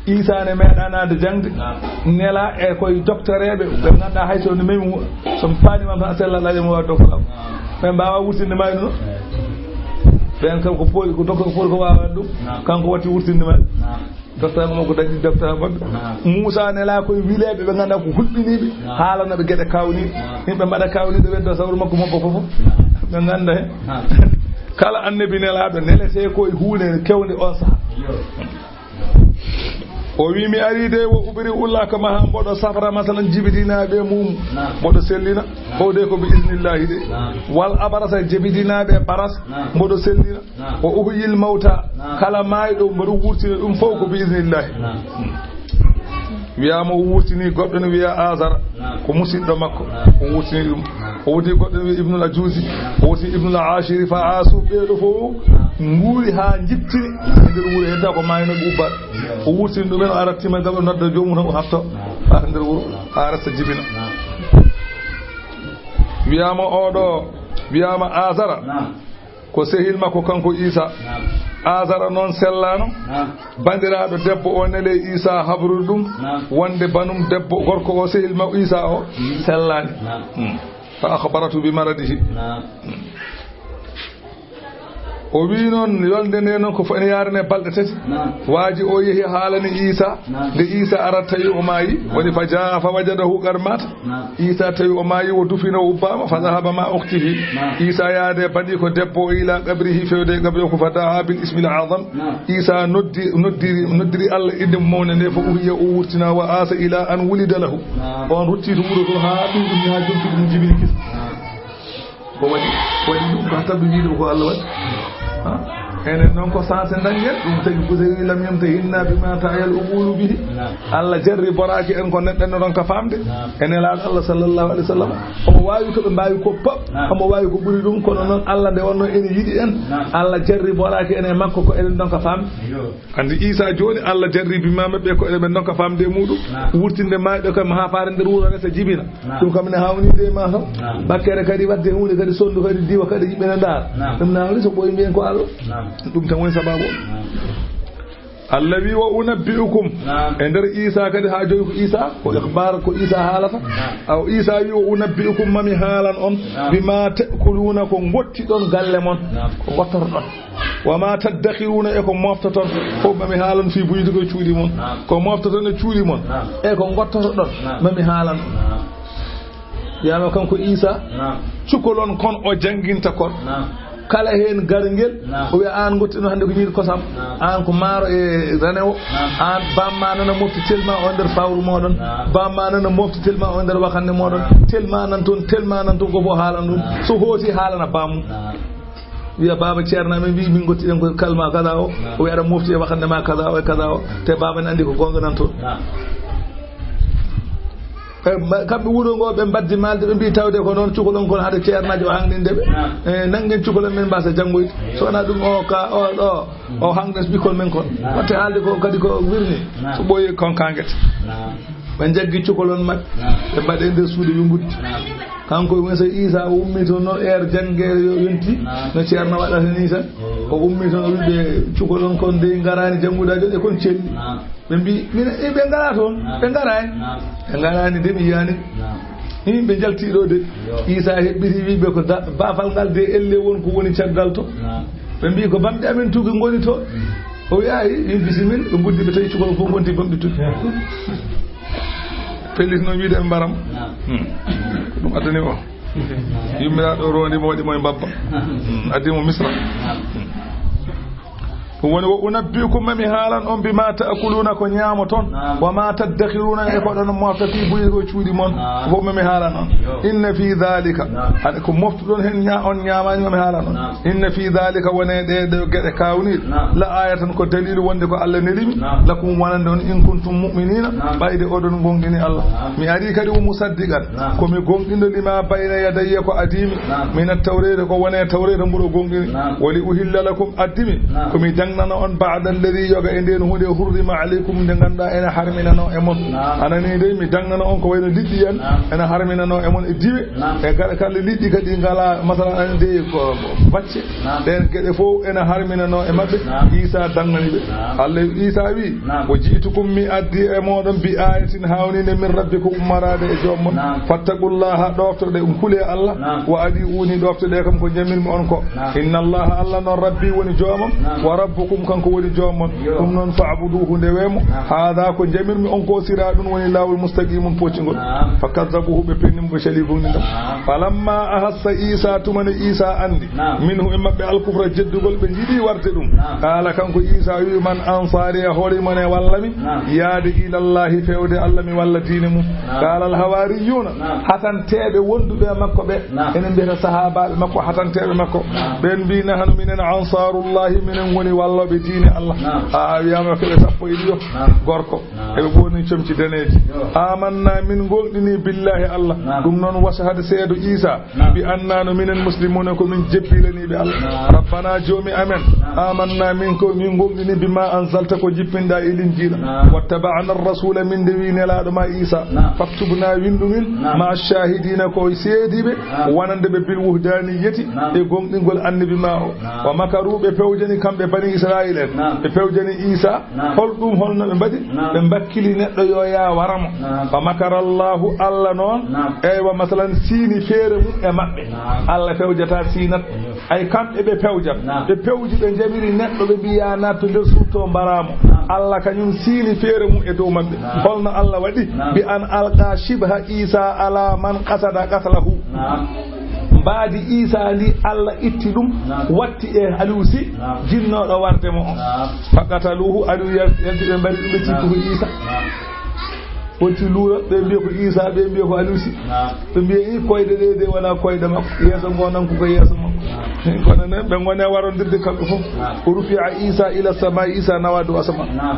Isa ne meeɗaa naatde jaŋde. Naam. Nelaa e koye doctoreeɓe ɓe nganndaa hay so no memi mo, so mi paani ma tan a sella laaƴa mo waɗa doctorat. Naam. Ɓe mbaawaa wurtinde ma e ɗum. Ɓeen kam ko pooli, ko docteur ko pooli ko waawaa ɗum. Naam. Kanko watti wurtinde ma. Naam. Docteur mo ko dañi docteur bonɗo. Naam. Muusa nelaa koye wileeɓe ɓe nganndaa ko hulɓiniiɓe. Naam. Haalana ɓe geɗe kaawniiɗe. Naam. Yimɓe mbaɗa kaawniiɗe, ɓedda sawru makko mobbo fof. Naam. Ɓe ngannda heen. Naam. Kala annabi nelaaɗo neletee koye huunde kewnde on sahaa. Yo. O wi, mi ari de, wa ubri'ul akmaha, mboɗo safra, masalan, jibidinaaɓe mum, naam, mboɗo sellina, naam, o de ko bi iznillahi de. Naam. Wal abrasa, jibidinaaɓe baras, naam, mboɗo sellina. Naam. Wa uhyil mawta, naam, kala maayɗo mboɗo wurtina ɗum fof ko bi iznillahi. Naam. Wiyaama o wurtini goɗɗo ne wiya Azara. Naam. Ko musidɗo makko. Naam. O wurtini ɗum. Naam. O wurtini goɗɗo ne wiya Ibnul Ajuuzi. Naam. O wurtini Ibnul Ashiri fa Asu. Ɓee ɗo fof, naam, nguuri haa njittini e nder wuro, hedda ko maayno ɓe ubbaɗo. Naam. O wurtini ɗumen, o arattima gam o nodda joomum tan o hatto. Naam. Haa nder wuro, naam, haa resta jibina. Naam. Wiyaama oɗo, wiyaama Azara. Naam. Ko sehil makko kanko Iisaa. Naam. Aazara noon sellaano. Naam. Banndiraaɗo debbo o neli Iisaa habrude ɗum. Naam. Wonde banum debbo gorko o sehil makko Iisaa o. Mhm. Sellaani. Naam. Hmm. Fa akhbaratu bi maradihi. Naam. O wii noon, yolnde nde noon ko fo-, ene yaarane balɗe tati. Naam. Waaji o yehi haalani Iisaa. Naam. Nde Iisaa arata tawi o maayi. Naam. Woni fa jaa fa wajadahu qad maata. Naam. Iisaa tawi o maayi, o dufino, o ubbaama, fa dhahaba ma ukhtihi. Naam. Iisaa yaade bani ko debbo o ila qabrihi, fewde e qabri o ko fa daa bil ismil azam. Naam. Iisaa noddi, noddiri, noddiri Allah innde mum mawnde nde, fa uhyiya o wurtina, wa aasa ila an wulida lahu. Naam. On rutti to wuro to haa ɓiyɗum, haa jontuɗum jibini kis. Naam. Ko waɗi, ko waɗi ɗum, ko tabbi wiide ko Allah waɗi. Ha? Enen noon ko sensé dañen, ɗum tagi Busayri lam yamtahinna bima ta'yal uqulu bihi. Naam. Allah jarriboraaki en ko neɗɗo en ɗon ka faamde. Naam. E Nelaaɗo Allah sallallahu alaihi wasallam. Omo waawi ko ɓe mbaawi ko pop, naam, omo waawi ko ɓuri ɗum, kono noon Allah nde wonno ene yiɗi en. Naam. Allah jarriboraaki en e makko ko eɗen ɗon ka faamde. Yo. Anndi Iisaa jooni Allah jarribi ma maɓɓe ko eɗen ɗon ka faamde e muɗum. Naam. Wurtinde maayɗo kam haa faare nder wuro resa jibina. Naam. Ɗum kam ne haawniide e ma kam. Naam. Bakkere kadi waɗde huunde kadi sonndu kadi diwa kadi yimɓe ne ndaara. Naam. Ɗum ne haawni so ɓooyi mbiyen ko Allah. Naam. Ɗum tan woni sababu o. Naam. Allah wi wa unabbi'ukum. Naam. E nder Iisaa kadi haa jooni ko Iisaa, ko ikhbaar ko Iisaa haalata. Naam. Aw Iisaa wi wa unabbi'ukum mami haalan on. Naam. Bima ta'kuluna ko ngottiɗon galle mon. Naam. Ko ngottotoɗon. Wa ma taddakhiruna e ko moftoton. Fof mami haalan fi buyutikum e cuuɗi mon. Naam. Ko moftoton e cuuɗi mon. Naam. E ko ngottotoɗon. Naam. Mami haalan. Naam. Wiyaama kanko Iisaa, naam, cukalon kon o jannginta kon. Naam. Kala heen garngel, naam, o wiya, "Aan ngottino hannde ko ñiiri kosam. Naam. Aan ko maaro e ranewo. Naam. Aan baamma nana mofti telma o nder fawru mooɗon. Naam. Baamma nana mofti telma o nder wakannde mooɗon. Naam. Telma nan toon, telma nan toon, ko fof haalan ɗum. Naam. So hooti haalana baamum." Naam. Wiya, "Baaba Ceerno, amin mbiyi min ngottiɗen ko kalma kaza o." Naam. O wiya, "Aɗa mofti e wakannde ma kaza o e kaza o." Te baaba ne anndi ko goonga nan toon. Naam. E, ma-, kamɓe wuro ngo ɓe mbaddi maalde, ɓe mbiyi tawde ko noon cukalon kon haɗa ceernaajo o hangninde ɓe. Naam. E, nanngen cukalon men mbasa janngoyde. Eyo. So wonaa ɗum o ka, o, o, o hangnes ɓikkol men kon. Naam. Watte haalde ko kadi ko wirni. Naam. So ɓooyi kon kangete. Naam. Ɓe njaggi cukalon maɓɓe. Naam. Ɓe mbaɗe nder suudu ɓe nguddi. Naam. Kanko e Muusa Iisaa o ummi toon noon heure janngeere yo yonti. Naam. No ceerno waɗata ni tan. Eyo. O ummi toon o wi ɓe cukalon kon dey ngaraani janngude a jooɗe kon celli. Naam. Ɓe mbi, "Min, e, ɓe ngaraa toon, naam, ɓe ngaraani." Naam. "Ɓe ngaraani de, mi yiyaani." Naam. Min ɓe njalti ɗo de. Yo. Iisaa heɓɓiti wi ɓe ko da-, baafal ngal de elle won ko woni caggal to. Naam. Ɓe mbi, "Ko bamɗe amen tugi ngoni to." Mm. O wi, "Ayi, min bisimilla." Ɓe nguddi ɓe tawi cukalon fof ngonti bamɗe tugi. Pellit noon wiide ɓe mbaram. Naam. Hmm. Ko ɗum addani o. Naam. Yummiraaɗo rondi mo waɗi mo e mbabba. Naam. Hmm. Addi mo Misra. Naam. Hmm. Ɗum woni, "Wa unabbi'ukum, mami haalan on, bima ta'kuluna, ko ñaamoton, naam, wa ma taddakhiruna, e ko ɗon mofta fi buyutikum, cuuɗi mon." Naam. Fof mami haalan on. Yo. "Inna fi dhalika," naam, haɗa ko moftuɗon heen ña-, on ñaamaani, mami haalan on. Naam. "Inna fi dhalika," woni e ɗee ɗoo geɗe kaawniiɗe, naam, "la ayatan," ko daliilu wonde ko Allah neli mi, naam, "lakum," wonande on, "in kuntum mu'minina," naam, ɓayde oɗon goongɗini Allah. Naam. Mi arii kadi wa musaddiqan, naam, ko mi goongɗinɗo, "lima bayna yadayya," ko adii mi, naam, "mina tawreeta," ko woni e tawreeta mbo oɗon goongɗini. Naam. "Wa li uhilla lakum," addi mi, naam, ko mi daŋnana on, "ba'da alladhi," yoga e ndeen huunde, "hurrima alaykum," nde ngannduɗaa ene harminanoo e mon. Naam. A nanii dey, mi daŋnana on ko wayno liɗɗi en, naam, ene harminanoo e mon e diwe. Naam. E gaɗa kala liɗɗi kadi ngalaa, masalan, aɗa anndi ko bacce. Naam. Ɗeen geɗe fof ene harminanoo e maɓɓe. Naam. Iisaa daŋnani ɓe. Naam. Allah, Iisaa wi, naam, "Wa ji'tukum," mi addi e mooɗon, "bi ayatin," haawniinde, "min rabbikum," ummaraade e joom mon. Naam. "Fattaqullaha," ɗooftoɗe, kulee Allah. Naam. "Wa adi'uni," ɗooftoɗe kam ko njamirmi on ko. Naam. "Inna Allaha," Allah noon, "Rabbi," woni joomam. Naam. "Wa rabbukum," kanko woni joom mon. Yo. Ɗum noon, "fa'buduhu," ndewee mo. Naam. "Haadha," ko njamirmi on ko, "siraɗun," woni laawol, "mustaqim," pocingol. Naam. "Fakadhabuhu," ɓe penni mo, ɓe cali gomɗinɗo. Naam. "Falamma ahassa Iisaa," tuma nde Iisaa anndi, naam, "minhum," e maɓɓe, "al-kufra," jeddugol, ɓe njiɗi warde ɗum. Naam. "Qaala," kanko Iisaa wi, "man ansaari," a hoore mon e walla mi? Naam. "Yaade ilallahi," fewde Allah, "mi walla diine mum." Naam. "Qaala al-hawaariyuuna," naam, hatanteeɓe wonduɓe e makko ɓe, naam, enen mbiyata sahaabaaɓe makko, hatanteeɓe makko. Naam. Ɓeen mbi, "Nahnu, minen, ansaarullahi, minen ngoni wallooɓe diine Allah." Naam. A, a wiyaama ko ɓe sappo e ɗiɗo. Naam. Gorko. Naam. Eɓe ngoni comci daneeji. Yo. "Amanna, min ngooŋɗini billahi Allah." Naam. Ɗum noon, washhad, seedo Iisaa. Naam. "Bi anna, no minen muslimuuna, ko min jebbilaniiɓe Allah." Naam. "Rabbana," joomi amen. Naam. آمنا, min ko min gomɗini, بما أنزلت, ko jippinɗa e Linjiila. Naam. واتبعنا الرسول, min nde wi Nelaaɗo ma Iisa. Naam. فاكتبنا, windu min, naam, مع الشاهدين, ko seediiɓe, naam, wonande ɓe بالوحدانية, naam, e gomɗingol Annabi ma o. Naam. ومكروا, ɓe pewjani kamɓe Banii Israa'iila en. Naam. Ɓe pewjani Iisa. Naam. Hol ɗum, holno ɓe mbaɗi? Naam. Ɓe mbakkili neɗɗo yo yaa wara mo. Naam. فمكر الله, Allah noon, naam, eywa, masalan, siini feere mum e maɓɓe. Naam. Allah fewjata, siinat. Ay, kamɓe ɓe pewjat. Naam. Ɓe pewji, ɓe njaɓiri neɗɗo, ɓe mbiya natto nder suuto mbaraamo. Naam. Allah kañum siini feere mum e dow maɓɓe. Naam. Holno Allah waɗi? Naam. بأن ألقى شبه عيسى على من قصد قتله. Naam. Mbaadi Iisa ndi, Allah itti ɗum, naam, watti e Aliou Sy, naam, jinnooɗo warde mo o. Naam. فقتلوه, Aliou yal-, yalti, ɓe mbari ɗum, ɓe cikki ko Iisa. Naam. Wonti luura, ɓe mbiya ko Iisa, ɓe mbiya ko Aliou Sy. Naam. Ɓe mbiya, "I, koyɗe ɗe de wona koyɗe makko, yeeso ngo nan ko ko yeeso makko." Naam. Kono noon, ɓe ngoni e warondirde kamɓe fof. Naam. ورفع عيسى إلى السماء, Iisa nawa dow asamaan. Naam.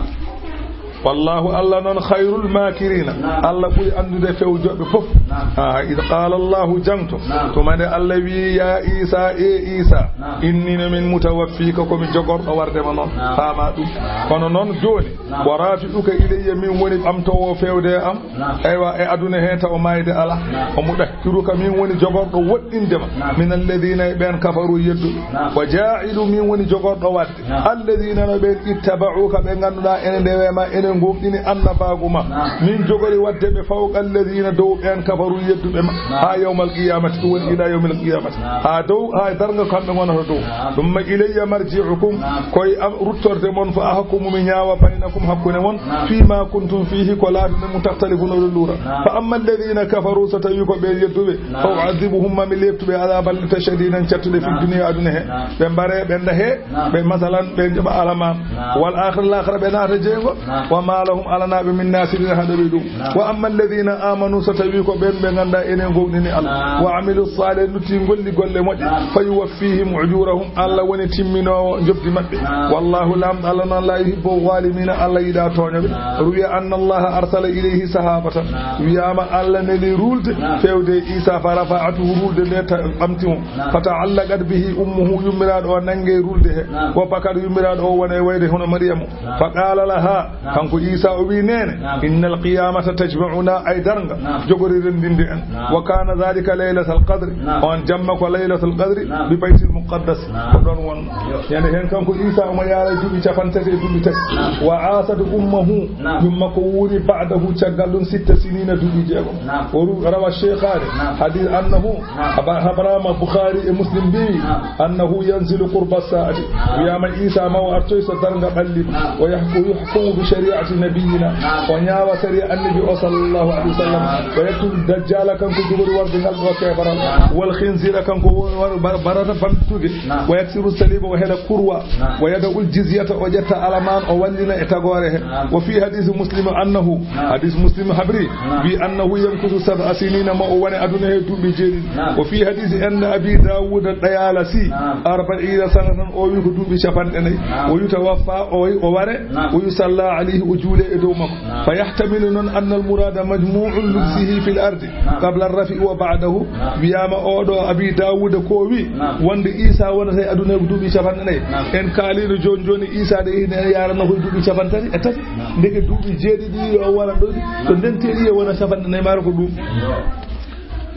والله, Allah noon, خير الماكرين, naam, Allah ɓuri anndude fewjooɓe fof. Naam. Ah, إذ قال الله, jangto, naam, tuma nde Allah wi, "Ya Iisa, e Iisa, naam, إني, no min, متوفيك, ko mi jogorɗo warde ma noon." Naam. Faama ɗum. Naam. Kono noon jooni, naam, ورافعك إلي, min woni ɓamtoowo fewde e am. Naam. Eywa, e aduna he taw maayde alaa. Naam. ومطهرك, min woni jogorɗo woɗɗinde ma. Naam. من الذين, e ɓeen, كفروا, yedduɓe. Naam. وجاعل, min woni jogorɗo waɗde. Naam. الذين, no ɓeen, اتبعوك, ɓe ngannduɗaa ene ndewe ma, ene gomɗini annabaagu ma. Naam. Min jogori waɗde ɓe فوق الذين, dow ɓeen, كفروا, yedduɓe ma. Naam. Haa يوم القيامة, ɗum woni إلى يوم القيامة. Naam. Haa dow, haa darnga kamɓe ngonata dow. Naam. ثم إلي مرجعكم, naam, ko e am ruttorde mon, فأحكم, mi ñaawa, بينكم, hakkunde mon, naam, فيما كنتم فيه, ko laatino mum, تختلفون, oɗon luura. Naam. فأما الذين كفروا, so tawii ko ɓe yedduɓe, naam, فأعذبهم, ma mi leeptu ɓe, عذابا, leepte, شديدا, cattuɗe, في, naam, الدنيا, aduna he. Naam. Ɓe mbare, ɓe ndahe, naam, ɓe, masalan, ɓe njoɓa alamaan. Naam. والآخرة, laakhira, ɓe naata jeyngo. Naam. وما لهم, alanaa ɓe, من ناصرين, haɗooɓe ɗum. Naam. وأما الذين آمنوا, so tawii ko ɓeen ɓe ngannduɗaa enen gomɗini Allah. Naam. وعملوا الصالحات, lutti, golli golle moƴƴe. Naam. فيوفيهم أجورهم, Allah woni timminoowo njoɓdi maɓɓe. Naam. والله, Laamɗo Allah noon, لا يحب الظالمين, Allah yiɗaa tooñooɓe. Naam. روي أن الله أرسل إليه سحابة. Naam. Wiyaama Allah neli ruulde, naam, fewde e Iisa, فرفعته, ruulde nde ta-, ɓamti mo. Naam. فتعلقت به أمه, yummiraaɗo o nanngi e ruulde he. Naam. وبكت, yummiraaɗo o wona e wayde hono Mariyama. Naam. فقال لها, naam, kanko Iisa o wi neene, naam, إن القيامة تجمعنا, ay darnga, naam, jogori renndinde en. Naam. وكان ذلك ليلة القدر, naam, on jamma ko Laylatul Qadri, naam, ببيت المقدس, naam, ko ɗoon won. Yo. Ñande heen kanko Iisa omo yaara duuɓi capanɗe tati e duuɓi tati. Naam. وعاصت أمه, naam, yumma ko wuuri بعده, caggal ɗum, ست سنين, duuɓi jeegom. Naam. O ru-, روى الشيخان, naam, حديث أنه, naam, haba-, habarama Bukhaari e Muslim mbi, naam, أنه ينزل قرب الساعة. Naam. Wiyaama Iisa ma o artoy so darnga ɓalli. Naam. ويحكم, يحكم بشريعة نبينا. Naam. O ñaawa sariya Annabi o, صلى الله عليه وسلم. Naam. ويقتل الدجال, kanko jogori warde ngal ɗo keefaral. Naam. والخنزير, kanko wo-, war-, bar-, barata bantuge. Naam. ويكسر الصليب, o heɗa kurwa. Naam. ويدع الجزية, o ƴetta alamaan, o wallina e tagoore he. Naam. وفي حديث مسلم أنه, naam, hadiis Muslim habri, naam, wi أنه يمكث سبع سنين, ma o wone aduna he duuɓi jeeɗiɗi. Naam. وفي حديث عند أبي داود الطيالسي, naam, أربعين سنة, o wi ko duuɓi capanɗe nayi. Naam. ويتوفى, o, o ware, naam, ويصلى عليه, o juule e dow makko. Naam. فيحتمل noon أن المراد مجموع لبثه في الأرض, naam, قبل الرفع وبعده. Naam. Wiyaama oɗo Abi Daawuda ko wi, naam, wonde Iisa wonata e aduna ko duuɓi capanɗe nayi. Naam. En kaaliino jooni jooni Iisa de ina yaarana ko duuɓi capanɗe tati e tati. Naam. Ndeke duuɓi jeeɗiɗi yo wona ɗo, to ndentiri e wona capanɗe nayi maaro ko ɗum.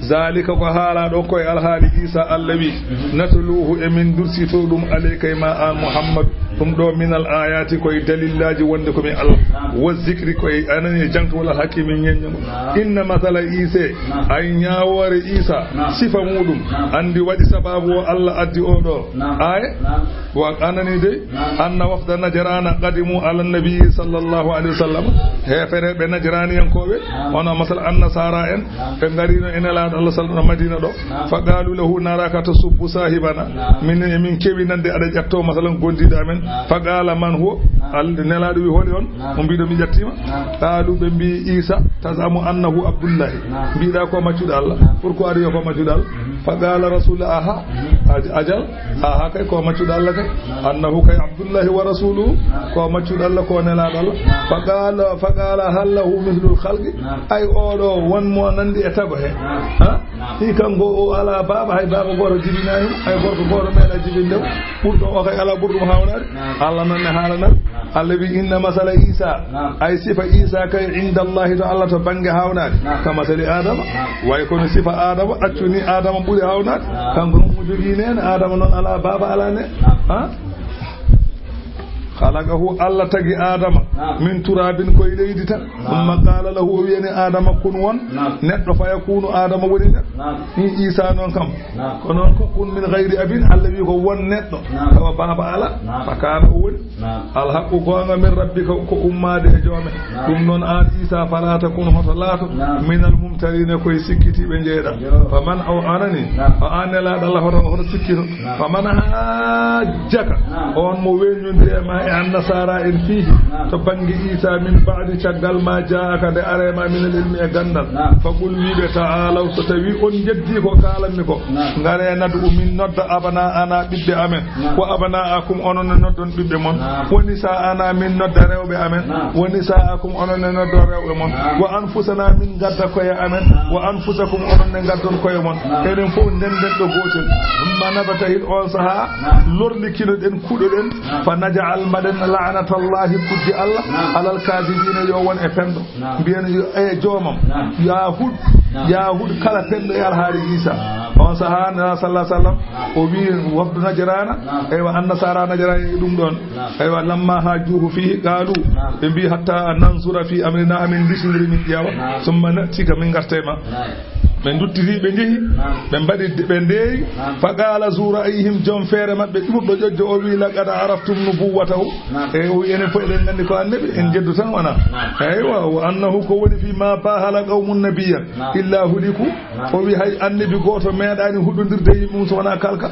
Zaalika, ko haalaa ɗo ko e alhaali Iisa, Allah wi, natluuhu, emin dursito ɗum, alayka, e ma an Muhammad, ɗum ɗo minal aayaati, ko e dalillaaji wonde ko min Allah, wa zikri, ko e anani e jangtowol alhakimi ñeñño. Inna masala Iisa, ay ñaawoore Iisa, sifa muɗum, anndi waɗi sabaabu o Allah addi o ɗo. Ay, wa anani dey, anna wafda Najrana qadimu ala nabi sallallahu alayhi wa sallam. Heefereɓe Najraniyankooɓe, hono masal Annasaara en, ɓe ngarino e Nelaaɗo Allah sallallahu Madina ɗo. Fa qalu lahu, naraka tasubbu sahibana. Min, emin kewi nande aɗa ƴetto masalan gondiiɗo amen. Fa qala, man huwa? Al-, Nelaaɗo wi, holi on? Mo mbiɗo mi ƴettima. Qalu, ɓe mbi, Isa, tazamu annahu Abdullahi. Mbiɗa ko maccuɗo Allah. Pourquoi aɗa wiya ko maccuɗo Allah? فقال رسول الله، aha, ajal, aha, kay ko maccuɗo Allah kay. أنه kay عبد الله ورسوله, ko maccuɗo Allah, ko nelaaɗo Allah. فقال، فقال هل له مثل الخلق؟ Ay oɗo won mo nandi e tago he? Ha? Hi kanko o ala baaba, hay baaba gooto jibinaani mo, hay gorko gooto meeɗa jibinde mo. Ɓurɗo o kay ala ɓurɗo mo hawnaade. Allah noon ne haalana. Allah wi: إن مثل عيسى, ay sifa Isa kay, عند الله, to Allah, to bannge hawnaade, كمثل آدم, way kono sifa Adama, accu ni Adama ɓuri hawnaade. Kanko noon mo jogii neene, Adama noon ala baaba, ala ne. Ha? خلقه, Allah tagi Adama, من تراب, koye leydi tan. ثم قال له, o wiyani Adama: كن, won neɗɗo. فيكون, Adama woni neɗɗo. Hi Isa noon kam, ko noon ko: كن من غير أب, Allah wi ko: won neɗɗo, tawa baaba ala. فكان, o woni. الحق, goonga, من ربك, ko ummaade e joome. Ɗum noon aan Isa, فلا تكن, hoto laato, من الممترين, koye sikkitiiɓe njeeɗa. فمن, o anani, o aan nelaaɗo Allah, hoto, hoto sikkito. فمن حاجك, on mo weññondiri e ma e annasaara en, فيه, to bannge Isa, من بعد, caggal ما جاءك, nde ari ma, من العلم, e ganndal. فقل, wiɓe: تعالوا, so tawii on njeddii ko kaalanmi ko, ngaree, ندع, min nodda, أبناءنا, ɓiɓɓe amen, وأبناءكم, onon ne noddon ɓiɓɓe mon, ونساءنا, min nodda rewɓe amen, ونساءكم, onon ne noddon rewɓe mon, وأنفسنا, min ngadda koye amen, وأنفسكم, onon ne ngaddon koye mon. Enen fof ndenden ɗo gootel. ثم نبتهل, on sahaa lorlikinoɗen, kuɗoɗen. فنجعل, mbaɗen, لعنة الله, kujje Allah, على الكاذبين, yo won e penɗo. Mbiyen yo, e joomam, yo a huɗ, yo a huɗ kala penɗo e alhaali Isa. On sahaa, Nela sallallahu alaihi wasallam, o wi: وفد نجران, eywa, annasaara Najraan e ɗum ɗoon. Eywa, لما حاجوه فيه قالوا, ɓe mbi: حتى ننظر في أمرنا, amin ndisindiri min ƴeewa. ثم نأتيك, min ngarta e ma. Ɓe nduttiti, ɓe njehi, ɓe mbaɗi, ɓe ndeeyi. فقال ذو رأيهم, joom feere maɓɓe ɓurɗo ƴoƴjo o wi: لقد عرفتم نبوته. E o wi: enen fof eɗen nganndi ko annabi, en njeddu tan wona. Eywa, وأنه, ko woni fii, ما باهل قوم نبيا إلا هلكوا. O wi: hay annabi gooto meeɗaani huɗondirde e yimɓe mum so wonaa kalka.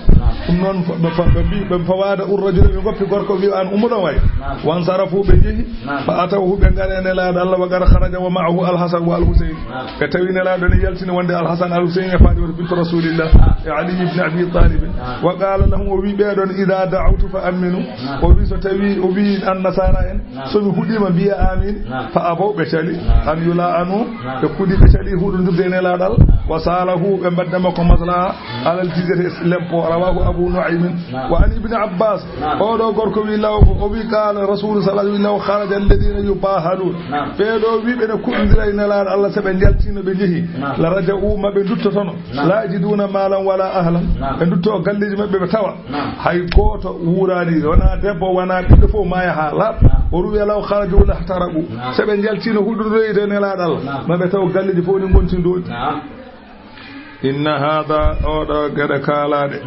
Ɗum noon, ɓe, ɓe, ɓe mbi, ɓe فوادوا الرجل, ɓe ngoppi gorko, wi: aan ummo ɗo waay. وانصرفوا, ɓe njehi. فأتوه, ɓe ngari e Nelaaɗo Allah, وقد خرج ومعه الحسن والحسين. Ɓe tawi Nelaaɗo ne yaltini wonde Alhasan, Alhuseyn e Faatimata bintu Rasulillah e Ali ibn Abi Talib. وقال لهم, o wi ɓe ɗon: إذا دعوت فأمنوا. O wi so tawi, o wi annasaara en, so mi huɗiima mbiya amin. فأبوا, ɓe cali. أن يلائنوا, ɓe kuɗi, ɓe cali huɗondirde e Nelaaɗo Allah. وصالحوا, ɓe mbaɗde makko maslaha, على الجزية, lempo. رواه أبو نعيم. وعن ابن عباس, oɗo gorko wi law, o wi: قال رسول صلى الله عليه وسلم: لو خرج الذين يباهلون. Ɓee ɗo wi ɓe ne kuɗondira e Nelaaɗo Allah, so ɓe njaltiino ɓe njehi, لرجعوا, ma ɓe nduttotono. لا يجدون مالا ولا أهلا. Ɓe ndutto galleeji maɓɓe ɓe tawa hay gooto wuuraani, wonaa debbo, wonaa ɓiɗɗo, fof maaya haa laaɓa. O ruwi: لو خرجوا لاحترقوا. So ɓe njaltiino huɗondiroyde e Nelaaɗo Allah, ma ɓe taw galleeji fof ne ngonti ndooɗi. إن هذا, oɗo geɗe kaalaaɗe,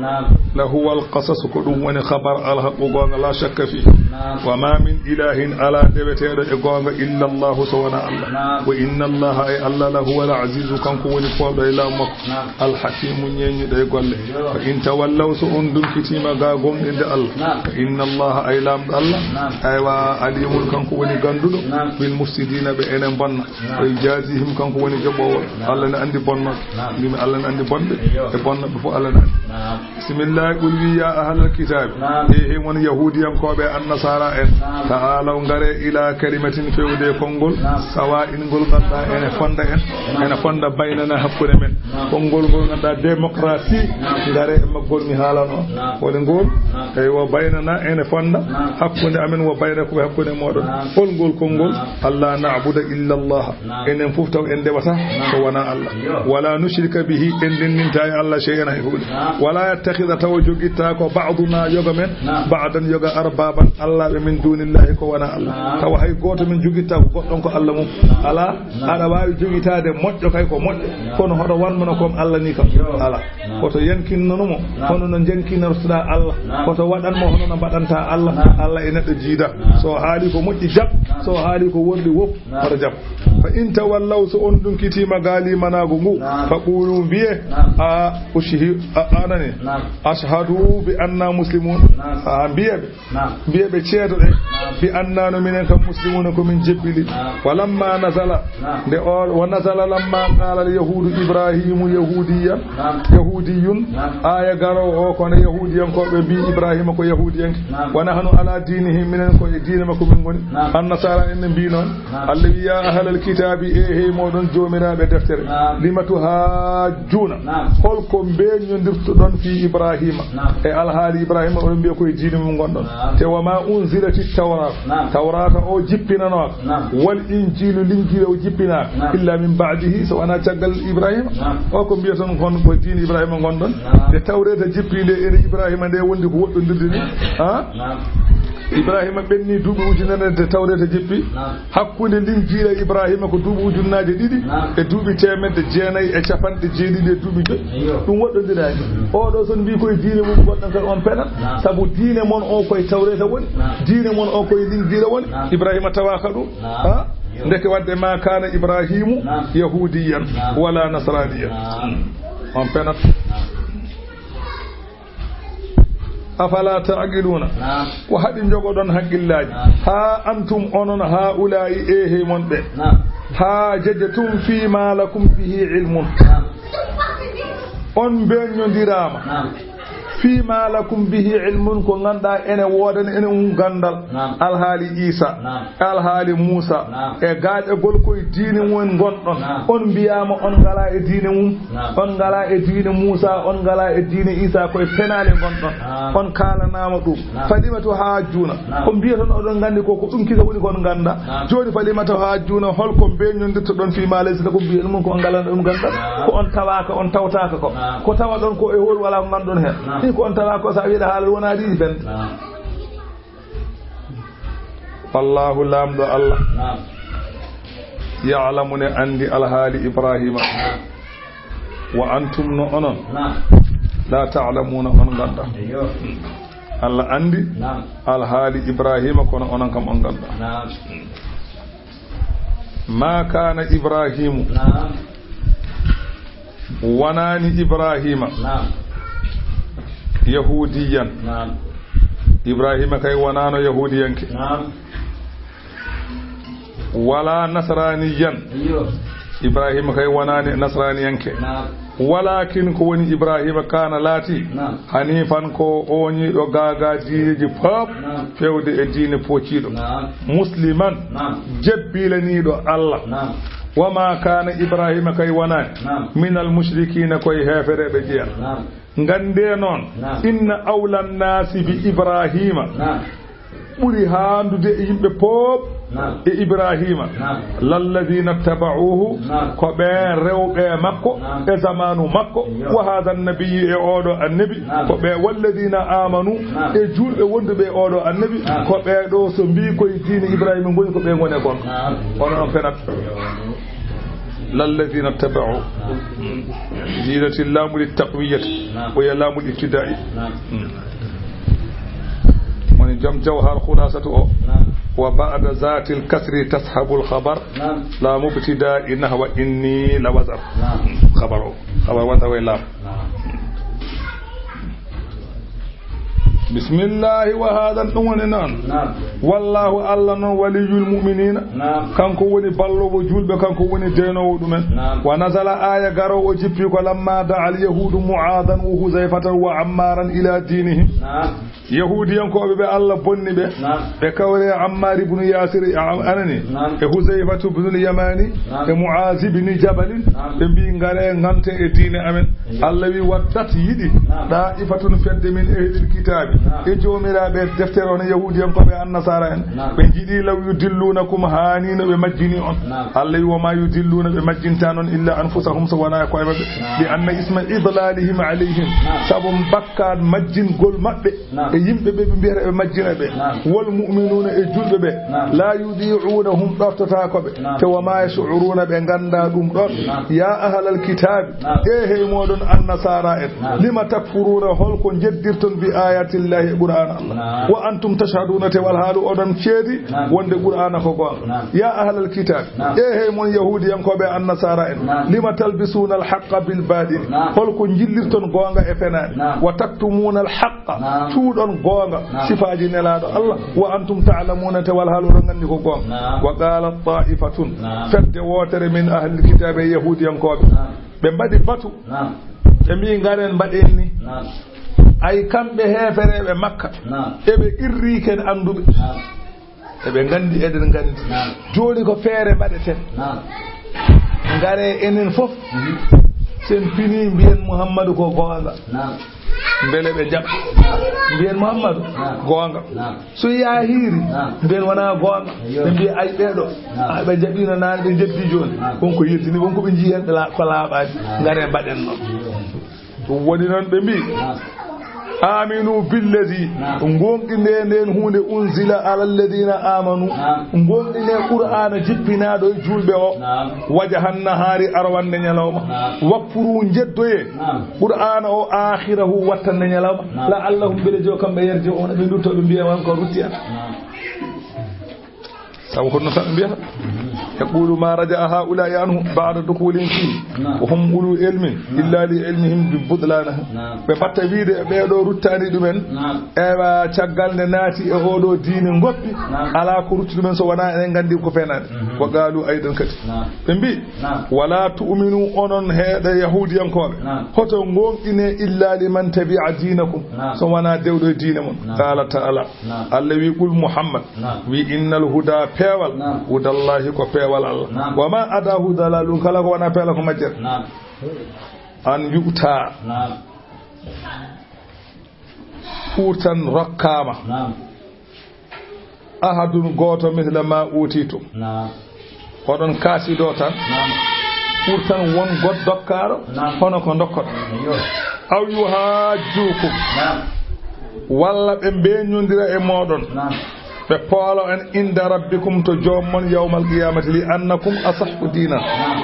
لهو القصص, ko ɗum woni khabar, الحق, goonga, لا شك فيه. وما من إله, alaa deweteeɗo e goonga, إلا الله, so wonaa Allah. وإن الله, ay Allah, لهو العزيز, kanko woni poolɗo e laamu makko. الحكيم, ñeeñuɗo e golle. فإن تولوا, so on dunkitiima ga gomɗinde Allah, فإن الله, ay Laamɗo Allah, aywa, عليم, kanko woni gannduɗo, بالمفسدين, ɓe ene bonna. ويجازيهم, kanko woni joɓoowo. Allah ne anndi bonnooɓe. Mbimi Allah ne anndi bonɓe e bonnooɓe fof, Allah ne anndi. Bismillah, qul, wi: يا أهل الكتاب, e, he mon yahuudiyankooɓe, annasaara en, تعالوا, ngare, إلى كلمة, fewde e konngol, سواء, ngol ngannduɗaa ene fonda en, ene fonda بيننا, hakkunde men. Konngol ngol ngannduɗaa démocratie, ngare e maggol mi haalano. Woni ngol, eywa, بيننا, ene fonda hakkunde amen, وبينكم, e hakkunde mooɗon. Hol ngol konngol? ألا نعبد إلا الله. Enen fof taw en ndewata ko wonaa Allah. ولا نشرك به, en ndenndintaa e Allah شيئا, hay huunde. ولا يتخذ, tawa jogitta ko, بعضنا, yoga men, بعضا, yoga, أربابا, allaaɓe, من دون الله, ko wonaa Allah. Tawa hay gooto men jogitta ko goɗɗon ko Allah mum. Alaa, aɗa waawi jogitaade moƴƴo kay ko moƴƴo, kono hoɗo wanmana kon Allah ni kam. Alaa. Koto yankinnano mo hono no njankinnortoɗaa Allah. Koto waɗan mo hono no mbaɗantaa Allah. Allah e neɗɗo jiida. So haali ko moƴƴi, jaɓ. So haali ko worɗi, wop. Hoto jaɓ. Fa in tawallaw, so on ɗunkitiima gaali manaago ngu, naam, fa quulu, mbiye, naam, a ushhi-, a, anani, naam, ashhadu bi anna muslimun. Naam. A mbiye ɓe, naam, mbiye ɓe ceedo ɗe, naam, bi anna no minen kam muslimuna ko min jebbili. Naam. Wa lamma nazala, naam, nde o, wa nazala lamma qala al yahudu Ibrahimu yahudiyan, naam, yahudiyun. Naam. Aya garo o kono yahudiyankoɓe mbi Ibrahima ko yahudiyanke. Naam. Wa nahnu ala dinihim, minen ko e diine makko min ngoni. Naam. Annasara en ne mbi noon. Naam. Allah wi, "Ya ahlal kitaabi, e hey moɗon joomiraaɓe deftere, naam, lima tuhajjuna, naam, holko mbeññondirtoɗon fi Ibrahima, naam, e alhaali Ibrahima, oɗon mbiya ko e diine mum ngonɗon. Naam. Te wa ma unzilati tawrat, naam, tawrata o jippinanoaka, naam, wal injilu, linjila o jippinaaka, naam, illa min ba'dihi, so wona caggal Ibrahima." Naam. O ko mbiyaton kon ko diine Ibrahima ngonɗon. Naam. Te tawreta jippinde ene Ibrahima nde wondi ko woɗɗondirde ni. Naam. Ha? Naam. Ibrahima ɓenni duuɓi ujunere nde tawreta jippi. Naam. Hakkunde linjiila Ibrahima ko duuɓi ujunnaaje ɗiɗi, naam, e duuɓi teemedde jeenayi e capanɗe jeeɗiɗi e duuɓi joyi. Iyo. Ɗum woɗɗondiraani. Mm. Oɗo son mbi koye diine mum goɗɗo kadi on penat. Naam. Sabu diine mon o koye tawreta woni. Naam. Diine mon o koye linjiila woni. Naam. Ibrahima tawaaka ɗum. Naam. Ha? Iyo. Ndeke wadde ma kana Ibrahimu, naam, yahudiyan, naam, wala nasraniyan. Naam. Mm. On penat. Naam. Afala ta'qiluna? Naam. Ko haɗi njogoɗon haqqillaaji? Naam. Ha antum onon haula'i, e hey mon ɓe. Naam. Hajajatum fi ma lakum bihi ilmun. Naam. On mbeññondiraama. Naam. Fi ma lakum bihi ilmun, ko ngannduɗaa ene woodani ene um ganndal. Naam. Alhaali Isa. Naam. Alhaali Muusa. Naam. E gaaƴagol koye diine mum en ngonɗon. Naam. On mbiyaama on ngalaa e diine mum. Naam. On ngalaa e diine Muusa, on ngalaa e diine Isa, koye penaale ngonɗon. Naam. On kaalanaama ɗum. Naam. Falima tuhajjuna? Naam. Ko mbiyaton oɗon nganndi ko, ko ɗum kisa woni kon ngannda. Naam. Jooni falima tuhajjuna, holko mbeññondirtoɗon fi ma laysa lakum bihi ilmun, ko on ngalaa ɗum ganndal? Naam. Ko on tawaaka, on tawtaaka ko. Naam. Ko tawaɗon ko e hoore wala ko ngannduɗon heen. Naam. Ni ko on tawaaka ko, sa wiyeɗa haala wona ɗiɗi fen. Naam. Wallahu, Laamɗo Allah, naam, ya'lamu, ne anndi alhaali Ibrahima. Naam. Wa antum, no onon, naam, la ta'lamuna, on nganndaa. Eyyo. Allah anndi, naam, alhaali Ibrahima, kono onon kam on nganndaa. Naam. Ma kana Ibrahimu, naam, wonaani Ibrahima, naam, yahudiyan. Naam. Ibrahima kay wonaano yahudiyanke. Naam. Wala nasraniyan. Iyo. Ibrahima kay wonaani nasraniyanke. Naam. Walakin, ko woni Ibrahima, kana, laati, naam, hanifan, ko ooñiiɗo gaagaa diineeji fof, naam, feewde e diine pootiiɗo. Naam. Musliman, naam, jebbilaniiɗo Allah. Naam. Wa ma kana Ibrahima, kay wonaani, naam, minal mushrikina, koye heefereeɓe jeyaa. Naam. Nganndee noon, naam, inna awla nnaasi bi Ibrahima, naam, ɓuri haandude e yimɓe pop, naam, e Ibrahima, naam, lalladina ttaba'uhu, naam, ko ɓe rewɓe makko, naam, e zamanu makko, iyo, wa hada nabiyyi, e oɗo annabi, naam, ko ɓe, walladina amanu, naam, e julɓe wonduɓe e oɗo annabi, naam, ko ɓe ɗo so mbi koye diine Ibrahima ngoni, ko ɓe ngoni kon. Naam. Onon on penat. Iyo. Lalladina ttaba'u. Naam. Jiidati laamu li taqwiyati. Naam. Ko ya laamu li ibtida'i. Naam. Mm. Woni joom jawhar khulasatu o. Naam. Wa ba'da zatil kasri tashabul khabar. Naam. Laamu ibtida'i nahwa inni la wazar. Naam. Khabar o. Khabar wata way laam. Naam. Bismillahi wa hadan, ɗum woni noon. Naam. Wallahu, Allah noon, waliyul mu'minina. Naam. Kanko woni ballowo julɓe, kanko woni deenoowo ɗumen. Naam. Wa nazala, aya garowo jippi ko lamma da'a al yahudu Mu'adan wa Huzayfatan wa Ammaran ila dinihim. Naam. Yahudiyankooɓe ɓe Allah bonni ɓe, naam, ɓe kawre Ammar ibn Yasir, a-, anani, naam, e Huzayfatu ibn al-Yamani, naam, e Mu'az ibn Jabalin, naam, ɓe mbi, "Ngare ngante e diine amen." Iya. Allah wi, "Waddat, yiɗi, naam, da'ifatun, fedde min ahlil kitaabi, naam, e joomiraaɓe deftere on, Yahudiyankooɓe e Annasara en, naam, ɓe njiɗi law yudillunakum, haani no ɓe majjini on." Naam. Allah wi, "Wa ma yudilluna, ɓe majjinta noon, illa anfusahum, so wonaa koye maɓɓe." Naam. Li anna isma idlalihim alayhim, naam, sabu bakkaat majjingol maɓɓe, naam, e Yimɓe ɓe ɓe mbiyata ɓe majjina ɓe. Naam. Wal mu'minuuna e julɓe ɓe. Naam. Laa yudi'uunahum ɗoftotaako ɓe. Naam. Te wa maa yash'uruuna ɓe nganndaa ɗum ɗon. Naam. Yaa ahlal kitaabi. Naam. E hey mooɗon annasaara en. Naam. Lima takfuruuna hol ko njeddirton bi ayatillahi e Qur'aana Allah. Naam. Wa antum tashhaduuna te wal haalu oɗon ceedi. Naam. Wonde Qur'aana ko goonga. Naam. Yaa ahlal kitaabi. Naam. E hey mon yahuudiyankooɓe annasaara en. Naam. Lima talbisuuna al haqqa bil baatili. Naam. Hol ko njillirton goonga e fenaande. Naam. Wa taktumuuna al haqqa. Naam. Cuuɗon goonga. Naam. Sifaaji nelaaɗo Allah. Wa antum ta'lamuuna te wal haalu oɗon nganndi ko goonga. Naam. Wa qaala taa'ifatun. Naam. Fedde wootere min ahlil kitaabi e yahuudiyankooɓe. Naam. Ɓe mbaɗi batu. Naam. Ɓe mbii ngaren mbaɗen ni. Naam. Ay kamɓe heefereeɓe Makka. Naam. Eɓe qirri ken annduɓe. Naam. Eɓe nganndi eɗen nganndi. Naam. Jooni ko feere mbaɗeten. Naam. Ngare enen fof. Mhm. Sen pini mbiyen Muhammadu ko goonga. Naam. Mbele ɓe njaɓa. Mbiyen Muhammadu. Naam. Goonga. Naam. So yaahiiri. Naam. Mbiyen wonaa goonga. Ayyo. Ɓe mbiya ay ɓeeɗo. Naam. A, ɓe njaɓiino naane ɓe njeddi jooni. Naam. Won ko yeddini won ko ɓe njii heen ɓe la-, ko laaɓaani. Naam. Ngare mbaɗen noon. Ayyo. Ɗum woni noon ɓe mbii. Naam. Aminu billadi. Naam. Ngoonɗinee ndeen huunde unzila ala alladina amanu. Naam. Ngoonɗinee Qur'aana jippinaaɗo e juulɓe o. Naam. Wajahan nahaari arwannde ñalawma. Naam. Wakfuru njeddoyee. Naam. Qur'aana o aakhirahu wattannde ñalawma. Naam. La'allahum mbele jo kamɓe yarji'uuna ɓe ndutto ɓe mbiya wan ko rutti an. Naam. Sabu ko noon tan ɓe mbiyata. Yaqulu ma raja'a haula'i anhu ba'da dukhulihim fihi. Naam. Wa hum ulu ilmin. Naam. Illa li ilmihim bi butlaniha. Naam. Ɓe mbatta wiide ɓeeɗo ruttani ɗumen. Naam. Ewa caggal nde naati e oɗo diine ngoppi. Naam. Alaa ko rutti ɗumen so wonaa enen nganndi ko fenaande. Mhm. Wa qalu aydan kadi. Naam. Ɓe mbii. Naam. Wala tu'minu onon heeɗa yahuudiyankooɓe. Naam. Hoto ngoonɗine illa liman tabi'a diinakum. Naam. So wonaa dewɗo e diine mon. Naam. Qala ta'ala. Naam. Allah wi qul Muhammad. Naam. Wi innal huda peewal. Naam. Hudallahi ko peewal Allah. Naam. Wa ma adahu dalalun kala ko wonaa peewal ko majjere. Naam. An yu'ta. Naam. Pour tan rokkaama. Naam. Ahadun gooto misla ma utitum. Naam. Oɗon kaasido tan. Naam. Pour tan won goɗɗo dokkaaɗo. Naam. Hono ko ndokkoɗon. Ayyo. Aw yuhajjukum. Naam. Walla ɓe mbeñondira e mooɗon. Naam. Ɓe poolo en inda rabbikum to joom mon yawmal qiyamati li annakum asahhu diinan. Naam.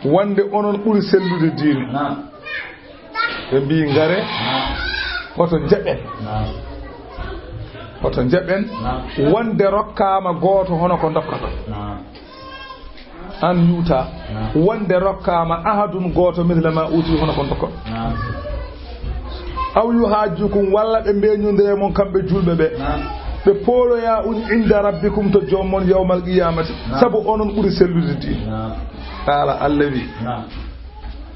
Wonde onon ɓuri sellude diine. Naam. Ɓe mbii ngare. Naam. Hoto njaɓen. Naam. Hoto njaɓen. Naam. Wonde rokkaama gooto hono ko ndokkoton. Naam. An yu'ta. Naam. Wonde rokkaama ahadun gooto misla ma uti hono ko ndokkoton. Naam. Aw yuhajjukum walla ɓe mbeñondire mon kamɓe julɓe ɓe. Naam. Ɓe pooloya un inda rabbikum to joom mon yawmal qiyamati. Naam. Sabu onon ɓuri sellude diine. Naam. Qala Allah wi. Naam.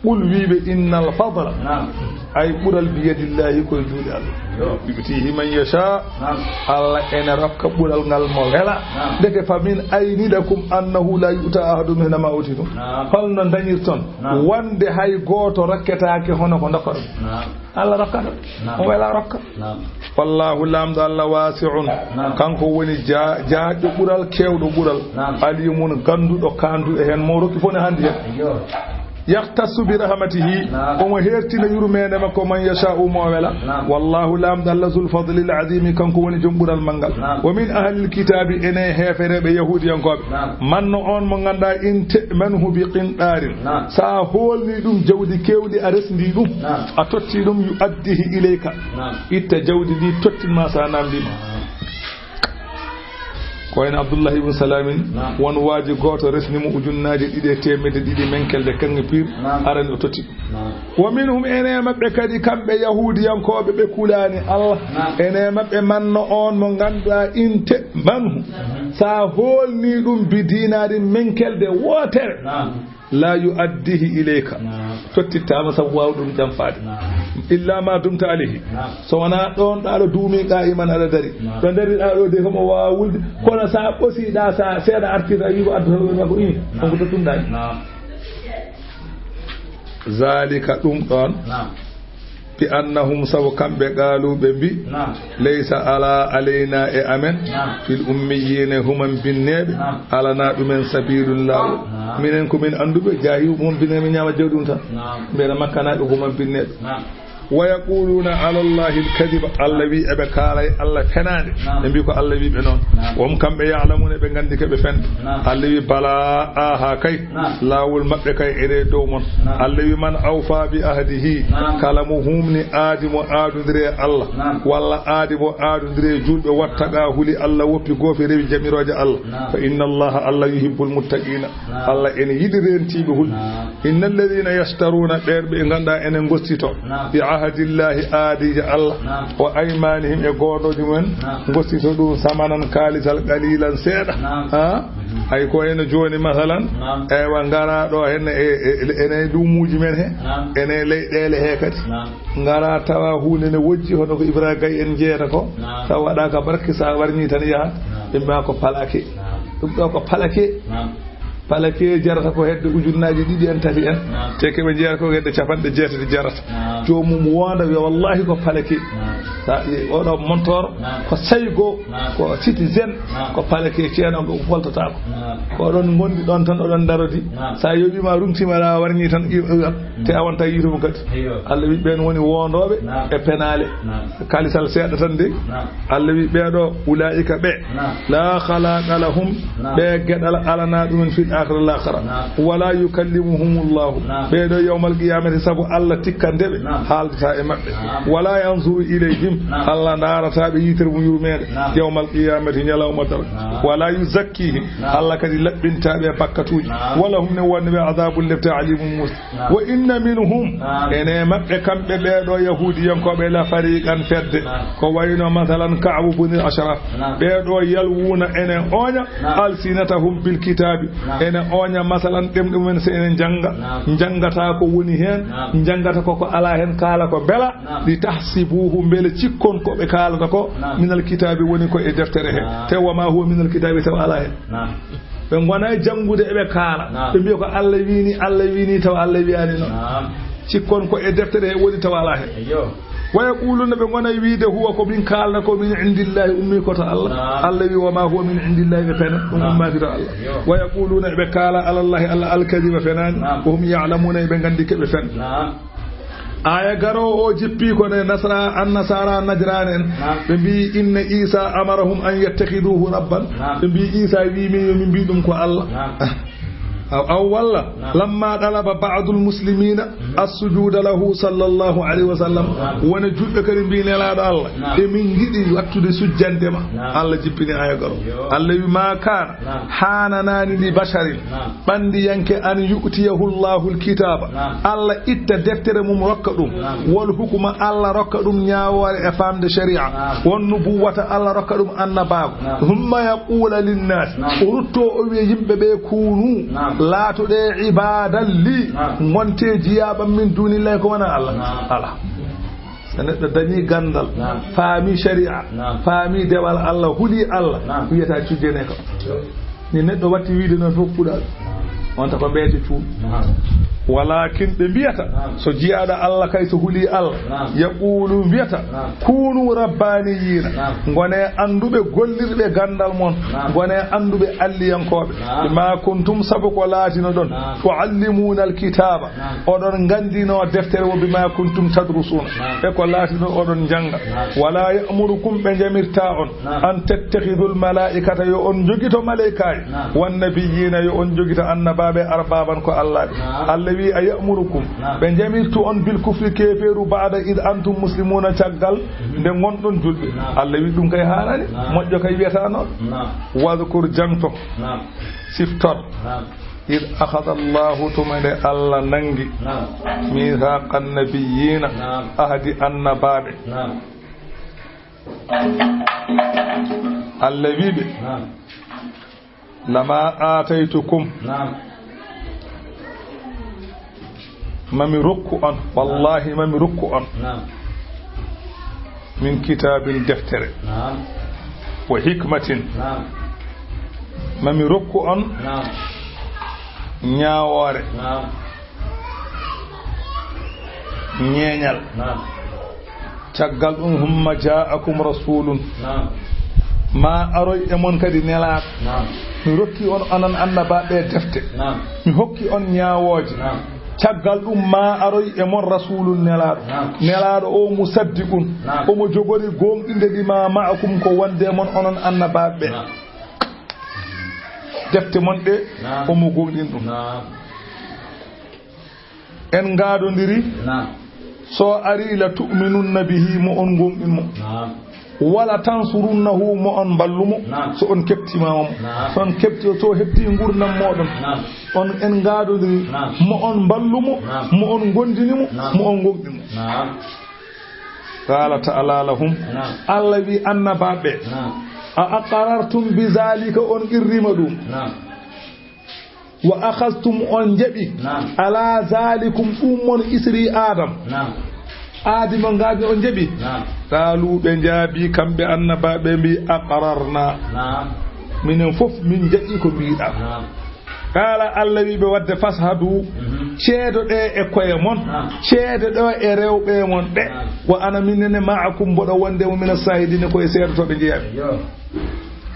Qul wiiɓe innal fadla. Naam. Ay ɓural biyadillahi koye juuɗe Allah. Yo. Yu'tihi man yasha. Naam. Allah ene rokka ɓural ngal mo wela. Naam. Ndeke fa min ayni lakum annahu la yu'ta ahadun mithla ma utitum. Naam. Holno dañirton. Naam. Wonde hay gooto rokketaake hono ko ndokkoɗon. Naam. Allah rokkata. Naam. O wela rokka. Naam. Wallahu laamɗo Allah wasi'un. Naam. Kanko woni ja-, jaajɗo ɓural, keewɗo ɓural. Naam. Alimun gannduɗo kaandu e heen mo rokki fof ne handi heen. Yo. Yahtassu bi rahmatihi. Naam. Omo hertina yurmeende makko man yasha'u mo wela. Naam. Wallahu laamɗo Allah zul fadlil azimi kanko woni joom ɓural manngal. Naam. Wa min ahlil kitaabi ene heefereɓe yahudiyankooɓe. Naam. Manno on mo ngannduɗaa in te'manhu bi qintarin. Naam. Sa hoolni ɗum jawdi kewndi a resndi ɗum. Naam. A totti ɗum yu addihi ilayka. Naam. Itta jawdi ndi tottin ma sa namndi ma. Naam. Ko en Abdullah ibn Salamin. Naam. Won waaji gooto resni mo ujunnaaje ɗiɗi e teemedde ɗiɗi menkelde kaŋŋe piir. Naam. Arani o totti. Naam. Wa minhum ene maɓɓe kadi kamɓe yahudiyankooɓe ɓe kulaani Allah. Naam. Ene maɓɓe manno on mo ngannduɗaa in te'manhu. Mhm. Sa hoolni ɗum bi dinarin menkelde wootere. Naam. La yu addihi ilayka. Naam. Tottittaama sabu waawde ɗum jamfaade. Naam. Illa ma dumta alayhi. Naam. So wonaa ɗon ɗo aɗa duumi qaa'iman aɗa dari. Naam. Ɗo ndariɗaa ɗo de ko mo waawa wulde. Kono sa ɓosiɗaa sa seeɗa artirta wiigo addu to ɗo ko ii. Naam. On ko tottunɗaa. Naam. Zalika ɗum ɗon. Naam. Bi annahum sabu kamɓe qaalu ɓe mbi. Naam. Laysa ala alayna e amen. Naam. Fil ummiyina human binneeɓe. Naam. Alana ɗumen sabilun laawol. Naam. Minen ko min annduɓe jaahi human binneeɓe ñaama jawdi mum tan. Naam. Mbeɗa makkanaaɓe human binneeɓe. Naam. Wa yaquluna ala Allahi al-kadhiba. Allah wi eɓe kaalay Allah fenaande. Naam. Ɓe mbi ko Allah wi ɓe noon. Naam. Wa hum kamɓe ya'lamuna ɓe nganndi ke ɓe fende. Naam. Allah wi bala aha kay. Naam. Laawol maɓɓe kay ene dow mon. Naam. Allah wi man awfa bi ahdihi. Naam. Kala mo humni aadi mo aadondire e Allah. Naam. Walla aadi mo aadondire e julɓe wattaga huli Allah woppi goofi rewi jamirooje Allah. Naam. Fa inna Allaha Allah yuhibbul muttaqina. Naam. Allah ene yiɗi rentiiɓe hulɓe. Naam. Inna alladhina yashtaruna ɓe ɓe ngannduɗaa ene ngostito. Naam. Bi ahdillahi aadiije Allah. Naam. Wa aymanihim e goodooji mumen. Naam. Ngostito ɗum samanan kaalisal qalilan seeɗa. Naam. Ha? Mhm. Ay ko ene jooni masalan. Naam. Eywa ngara ɗo henne e, e, e, ene e luumuuji men he. Naam. Ene e leyɗeele he kadi. Naam. Ngara tawa huunde ne wojji hono ko Ibrahima Gaye en jeeyata ko. Naam. Tawa waɗa ka barki sa warñi tan yaha. Naam. Ɓe mbiya ko palake. Naam. Ɗum ɗo ko palake. Naam. Palake jarata ko hedde ujunnaaji ɗiɗi en, tati en. Naam. Te keɓe jeeyata ko hedde capanɗe jeetati jarata. Naam. Joomum wonda wiya wallahi ko palake. Naam. Sa, oɗo montor, naam, ko saygo, naam, ko citizen, naam, ko palake ceeno ko foltata ko. Naam. Ko oɗon ngondi ɗon tan oɗon darodi. Naam. Sa yoɓima rumtima ɗa warñi tan i-, i-, te a wonta yiitumo kadi. Eyyo. Allah wi ɓen woni wondooɓe, naam, e penaale. Naam. Kalisal seeɗa tan de. Naam. Allah wi ɓeeɗo ulaa'ika ɓe. Naam. La khalaqa lahum. Naam. Ɓe geɗal alana ɗumen fil akhirati lahara. Naam. Wala yukallimuhumullahu. Naam. Ɓeeɗo yawmal qiyamati sabu Allah tikkande ɓe. Naam. Haaldata e maɓɓe. Naam. Wala yanzuru ilayhim. Naam. Allah ndaarata ɓe yitere mum yurmeende. Naam. Yawmal qiyamati ñalawma dara. Naam. Wala yuzakkihim. Naam. Allah kadi laɓɓinta ɓe e bakkatuuji. Naam. Wala hum ne wonde ɓe adabun lepte alimun mus. Naam. Wa inna minhum. Naam. Ene maɓɓe kamɓe ɓeeɗo yahuudiyankooɓe la fariqan fedde. Naam. Ko wayno masalan Ka'bu bunil Ashraf. Naam. Ɓeeɗo yalwuna ene ooña. Naam. Alsinatahum bil kitaabi. Naam. Ene ooña masalan ɗemɗe mumen so ene njannga. Naam. Njanngata ko woni heen. Naam. Njanngata ko ko alaa heen kaala ko bela. Naam. Li tahsibuhu mbele cikkon ko ɓe kaalata ko. Naam. Minal kitaabi woni ko e deftere he. Naam. Te wa ma huwa minal kitaabi taw alaa heen. Naam. Ɓe ngona e janngude eɓe kaala. Naam. Ɓe mbiya ko Allah wini, Allah wini taw Allah wiyani noon. Naam. Cikkon ko e deftere he woni taw alaa heen. Eyyo. Wa yaquluna ɓe ngona e wiide huwa ko min kaalna ko min indillahi ummi ko to Allah. Naam. Allah wi wa ma huwa min indillahi ɓe pena. Ɗum naam. Ummaaki to Allah. Eyyo. Wa yaquluna ɓe kaala alallahi Allah alkadiba fenaani. Naam. Wa hum ya'lamuna ɓe nganndi ke ɓe fen. Naam. Aya garowo o jippi ko ne nasara, annasara najraan en. Naam. Ɓe mbi inna Isa amarahum an yattakhiduhu rabban. Naam. Ɓe mbi Isa wi min yo min mbi ɗum ko Allah. Naam. Aw, aw walla, naam, lamma talaba ba'dul muslimina assujuda lahu sallallahu alayhi wa sallam. Naam. Wona julɓe kadi mbi nelaaɗo Allah. Naam. E min ngiɗi wattude sujjande ma. Naam. Allah jippini aya garowo. Yo. Allah wi ma kana. Naam. Hananani li basharin. Naam. Ɓandiyanke an yu'tiyahu Allahu al-kitaba. Naam. Allah itta deftere mum rokka ɗum. Naam. Wal hukuma Allah rokka ɗum ñaawoore e famde shari'a. Naam. Wan nubuwata Allah rokka ɗum annabaaku. Naam. Thumma yaqula linnas. Naam. O rutto o wiya yimɓe ɓe kunu. Naam. Laatoɗe ibadan li. Naam. Ngonte jiyaaɓam min dunillahi ko wona Allah. Naam. Ala. So neɗɗo dañi ganndal, naam, faami shari'a, naam, faami dewal Allah, huli Allah, naam, wiyata cujjene kam. Ni neɗɗo watti wiide noon fof puɗal. Naam. On ta ko mbeejo cuuɗi. Naam. Walakin ɓe mbiyata, naam, so jiyaaɗo Allah kay so huli Allah, naam, yaqulu mbiyata, naam, kunu rabbaniyina. Naam. Ngone annduɓe gollirɓe ganndal mon. Naam. Ngone annduɓe alliyankooɓe. Naam. Bima kuntum sabu ko laatino ɗon. Naam. Tuallimuna alkitaba. Naam. Oɗon nganndino deftere wo bima kuntum tadrusuna. Naam. E ko laatino oɗon njannga. Naam. Wala ya'murukum ɓe njamirta on. Naam. An tattakhidul malaikata yo on njogito malaikaaji. Naam. Wan nabiyina yo on njogito annabaaɓe arbaban ko Allah ɓe. Naam. Allah wi a ya'murukum. Naam. Ɓe njamirtu on bil kufri keefeeru ba'da id antum muslimuna caggal, mhm, nde ngonɗon julɓe. Naam. Allah wi ɗum kay haanani. Naam. Moƴƴo kay wiyata noon. Naam. Wadhkur jangto. Naam. Siftor. Naam. Id akhadha Allahu tuma nde Allah nangi. Naam. Mithaqa nabiyina. Naam. Ahdi annabaaɓe. Naam. Allah wi ɓe. Naam. Lama ataytukum. Naam. Mami rokku on, wallahi mami rokku on. Naam. Min kitabin deftere. Naam. Wa hikmatin. Naam. Mami rokku on. Naam. Ñaawoore. Naam. Ñeeñal. Naam. Caggal ɗum, humma ja'akum rasulun. Naam. Ma aroy e mon kadi nelaaɗo. Naam. Mi rokki on onon annabaaɓe defte. Naam. Mi hokki on ñaawooje. Naam. Caggal ɗum, ma aroy e mon rasulun, nelaaɗo. Naam. Nelaaɗo o musaddiqun. Naam. Omo jogori gooŋɗinde, lima ma'akum, ko wonde e mon onon annabaaɓe ɓe. Naam. Defte mon ɗe, naam, omo gooŋɗini ɗum. Naam. En ngaadondiri. Naam. So ari, la tu'minunna bihi, mo on gooŋɗin mo. Naam. Wala tansurunnahu, mo on mballu mo. Naam. So on keɓtiima mo. Naam. So on keɓti, so heɓti nguurndam mooɗon. Naam. On en ngaadondiri. Naam. Mo on mballu mo. Naam. Mo on ngondini mo. Naam. Mo on gooŋɗin mo. Naam. Qala ta'ala lahum. Naam. Allah wi annabaaɓe. Naam. A aqarartum bi zalika, on qirriima ɗum. Naam. Wa akhadhtum, on jaɓi. Naam. Ala zalikum, ɗum mon isri Adam. Naam. Aadi mo ngaadi on jaɓi. Naam. Qalu, ɓe jaabi kamɓe annabaaɓe mbi, aqrarna. Naam. Minen fof min jaɓi ko mbiɗa. Naam. Qala, Allah wi ɓe wadde, fashhadu, mhm, ceedo ɗe e koye mon, naam, ceedo ɗo e rewɓe mon ɓe. Naam. Wa ana minenne ma'akum, mboɗo wonde mo mina shahidina, ko e seedotooɓe njeyami. Yo.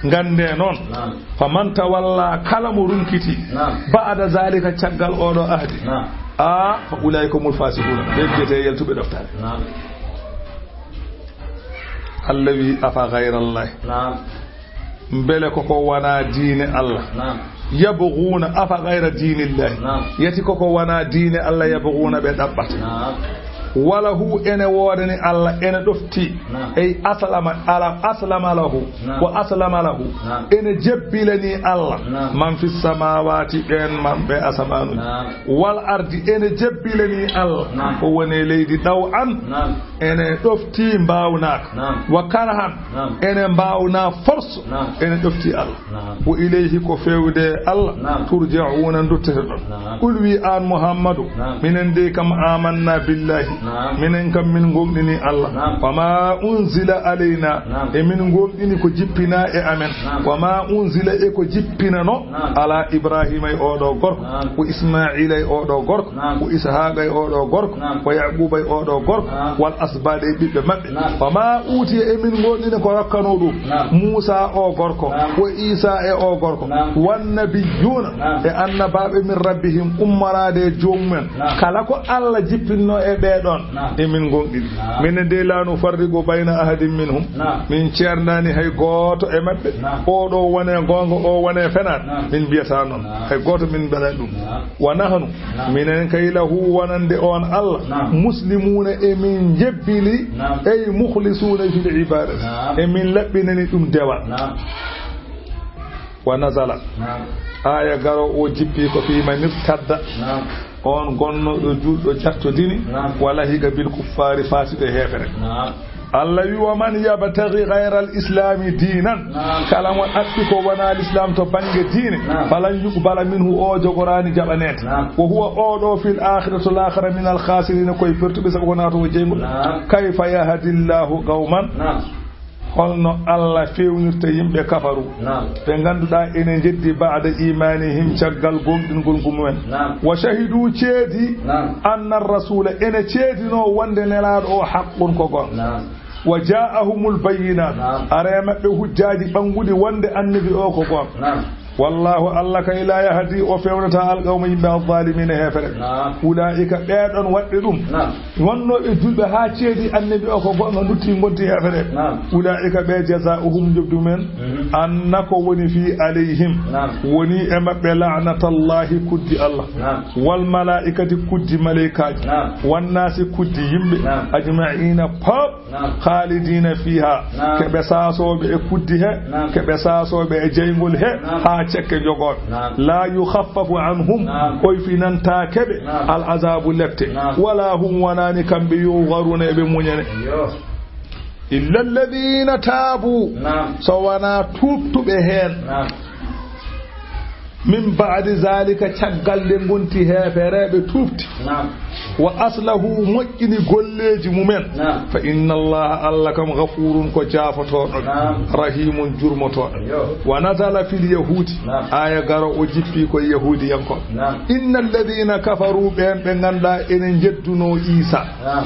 Ngannde noon, naam, faman tawalla, kala mo runkiti, naam, ba'da zalika, caggal oɗo ahdi, naam, a fa ulaika humul fasiquna, ɓe mbiyete yaltuɓe ɗoftaare. Naam. Allah wi, afa ghayra Allah. Naam. Mbele koko wona diine Allah. Naam. Yabghuna, afa ghayra dinillahi. Naam. Yati koko wona diine Allah, yabghuna, ɓe ɗaɓɓata. Naam. Walahu, ene woodani Allah, ene ɗofti. Naam. Ey aslama, ala, aslama lahu. Naam. Wa aslama lahu. Naam. Ene jebbilani Allah. Naam. Man fis samawati, ɓeen man ɓe asamaanu. Naam. Wal ardi, ene jebbilani Allah. Naam. Ko woni leydi ɗaw an. Naam. Ene ɗofti mbaawnaaka. Naam. Wa karhan. Naam. Ene mbaawna force. Naam. Ene ɗofti Allah. Naam. Wa ilayhi, ko feewde Allah. Naam. Turja'una, ndottete ɗon. Naam. Qul, wi an Muhammadu, naam, minen dey kam amanna billahi. Naam. Minen kam min ngomɗini Allah. Naam. Wa ma unzila alayna. Naam. E min ngomɗini ko jippina e amen. Naam. Wa ma unzila, e ko jippinano, naam, ala Ibrahima e oɗo gorko. Naam. Wa Ismaila e oɗo gorko. Naam. Wa Ishaqa e oɗo gorko. Naam. Wa Yaquba e oɗo gorko. Naam. Wal asbad, e ɓiɓɓe maɓɓe. Naam. Wa ma utiya, e min ngomɗini ko rokkano ɗum. Naam. Musa o gorko. Naam. Wa Isa e o gorko. Naam. Wan nabiyuna, naam, e annabaɓe min rabbihim, ummoraade e jomumen. Naam. Kala ko Allah jippinno e ɓeɗon, naam, e min ngomɗini. Naam. Min de la nufarriqu bayna ahadin minhum. Naam. Min ceerndaani hay gooto e maɓɓe. Naam. Oɗo wone goonga, o wone fenaat. Naam. Min mbiyata noon. Naam. Hay gooto min mbaɗa ɗum. Naam. Wa nahnu, naam, minen kay lahu wonande on Allah. Naam. Muslimuna, e min njebbili. Naam. Ey mukhlisuna fil ibadati. Naam. E min laɓɓinani ɗum dewal. Naam. Wa nazala. Naam. Aya garo o jippi ko fi man irtadda. Naam. On gonnoɗo julɗo jattodini. Naam. Wa lahiqa bil kuffari, faasiɗo e heefere. Naam. Allah wi, wa man yabtaghi ghayra al islami dinan. Naam. Kala mo ɗaɓɓi ko wona l'islam to bangge diine. Naam. Falan yuqbala minhu, o jogoraani jaɓaneede. Naam. Wa huwa, oɗo, fil akhirati, to laakhara, min al khasirina, koye pertuɓe, sabu ko naato ko jeyngol. Naam. Kayfa yahdi llahu qawman. Naam. Holno Allah fewnirta yimɓe kafaru, naam, ɓe ngannduɗaa ene njeddi ba'da imanihim, caggal gomɗingol mumen. Naam. Wa shahidu, ceedi, naam, anna rasula, ene ceedino wonde nelaaɗo o haqqun, ko goonga. Naam. Wa ja'ahumul bayyinat, naam, ari e maɓɓe hujjaaji ɓannguɗi wonde annabi o ko goonga. Naam. Wallahu, Allah kay, la yahdi, o fewnata, al qawma, yimɓe, al zalimina, heefere. Naam. Ulaika, ɓeɗon waɗɓe ɗum. Naam. Wonnooɓe julɓe haa ceedi annabi o ko goonga, ndutti ngonti heefere. Naam. Ulaika, ɓe, jazauhum, njoɓdi mumen, mhm, anna ko woni fi alayhim, naam, woni e maɓɓe, la'natallahi, kuddi Allah. Naam. Wal malaikati, kuddi malaikaaji. Naam. Wan nasi, kuddi yimɓe. Naam. Ajma'ina, pop. Naam. Khalidina fiha, naam, ke ɓe saasooɓe e kuddi he, naam, ke ɓe saasooɓe e jeyngol he, naam, haa cekke jogooɓe. Naam. La yukhaffafu anhum, naam, oyfinantaake ɓe, naam, al azabu, lepte. Naam. Wala hum, wonaani kamɓe, yunzaruna, eɓe muñane. Yo. Illa alladhina taabu, naam, so wonaa tuubtuɓe heen. Naam. Min ba'di zalika, caggal nde ngonti heefereeɓe tuubti. Naam. Wa aslahu, moƴƴini golleeji mumen. Naam. Fa inna Allaha, Allah kam, ghafurun, ko jaafotooɗo. Naam. Rahimun, jurmotooɗo. Yo. Wa nazala fil yahudi. Naam. Aya garo o jippi ko yahudiyankooɓe. Naam. Inna alladhina kafaru, ɓeen ɓe ngannduɗaa ene njeddunoo Iisa. Naam.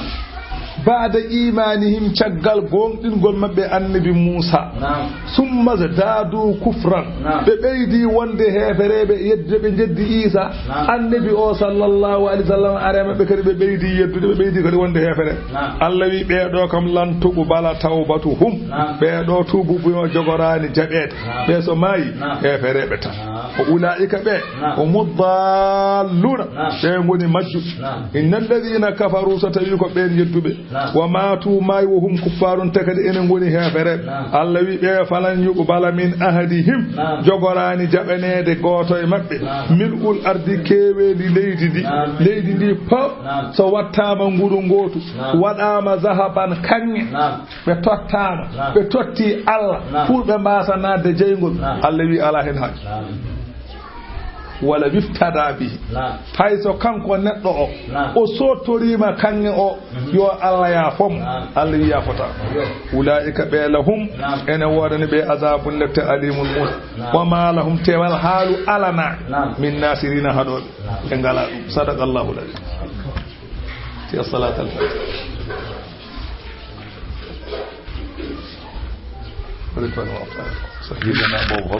Ba'da imanihim, caggal goonɗingol maɓɓe annabi Muusa. Naam. Summa zdadu kufran. Naam. Ɓe ɓeydi wonde heefereeɓe, yeddude ɓe njeddi Iisa. Naam. Annabi o sallallahu alaihi wasallam are maɓɓe kadi ɓe ɓeydi yeddude, ɓe ɓeydi kadi wonde heefere. Naam. Allah wi ɓee ɗo kam lan tuqbala tawbatuhum. Naam. Ɓee ɗo tuubu buyo jogoraani jaɓeede. Naam. Ɓe so maayi, naam, heefereeɓe tan. Naam. Wa ulaa'ika ɓe, naam, humu daalluuna. Naam. Ɓe ngoni majjuɓe. Naam. Inna alladhiina kafaru, so tawi ko ɓeen yedduɓe. Naam. Wa maatu, maayi, wa hum kuffaarun, te kadi enen ngoni heefereeɓe. Naam. Allah wi ɓe, falan yuqbala min ahadihim. Naam. Jogoraani jaɓaneede gooto e maɓɓe. Naam. Mil'ul ardi, keeweendi leydi ndi. Naam. Leydi ndi fof, naam, so wattaama nguru ngootu, naam, waɗaama zahaban kaŋŋe. Naam. Ɓe tottaama, naam, ɓe totti Allah, naam, pour ɓe mbaasa naatde jeyngol. Naam. Allah wi alaa heen haaju. Naam. Wala wiftada bihi. Naam. Hay so kanko neɗɗo o, naam, o sottoriima kaŋŋe o, mhm, yo Allah yaafo mo. Naam. Allah wi yaafotaako. Yo. Ulaa'ika ɓe lahum, naam, ene woodani ɓe azabun lepte alimun muus. Naam. Wa ma lahum, tewal haalu alana, naam, min nasirina haɗooɓe. Naam. Ɓe ngalaa ɗum. Sadaqallahu l-azim. Ti as-salat al-fatiha. Sayyidina Abu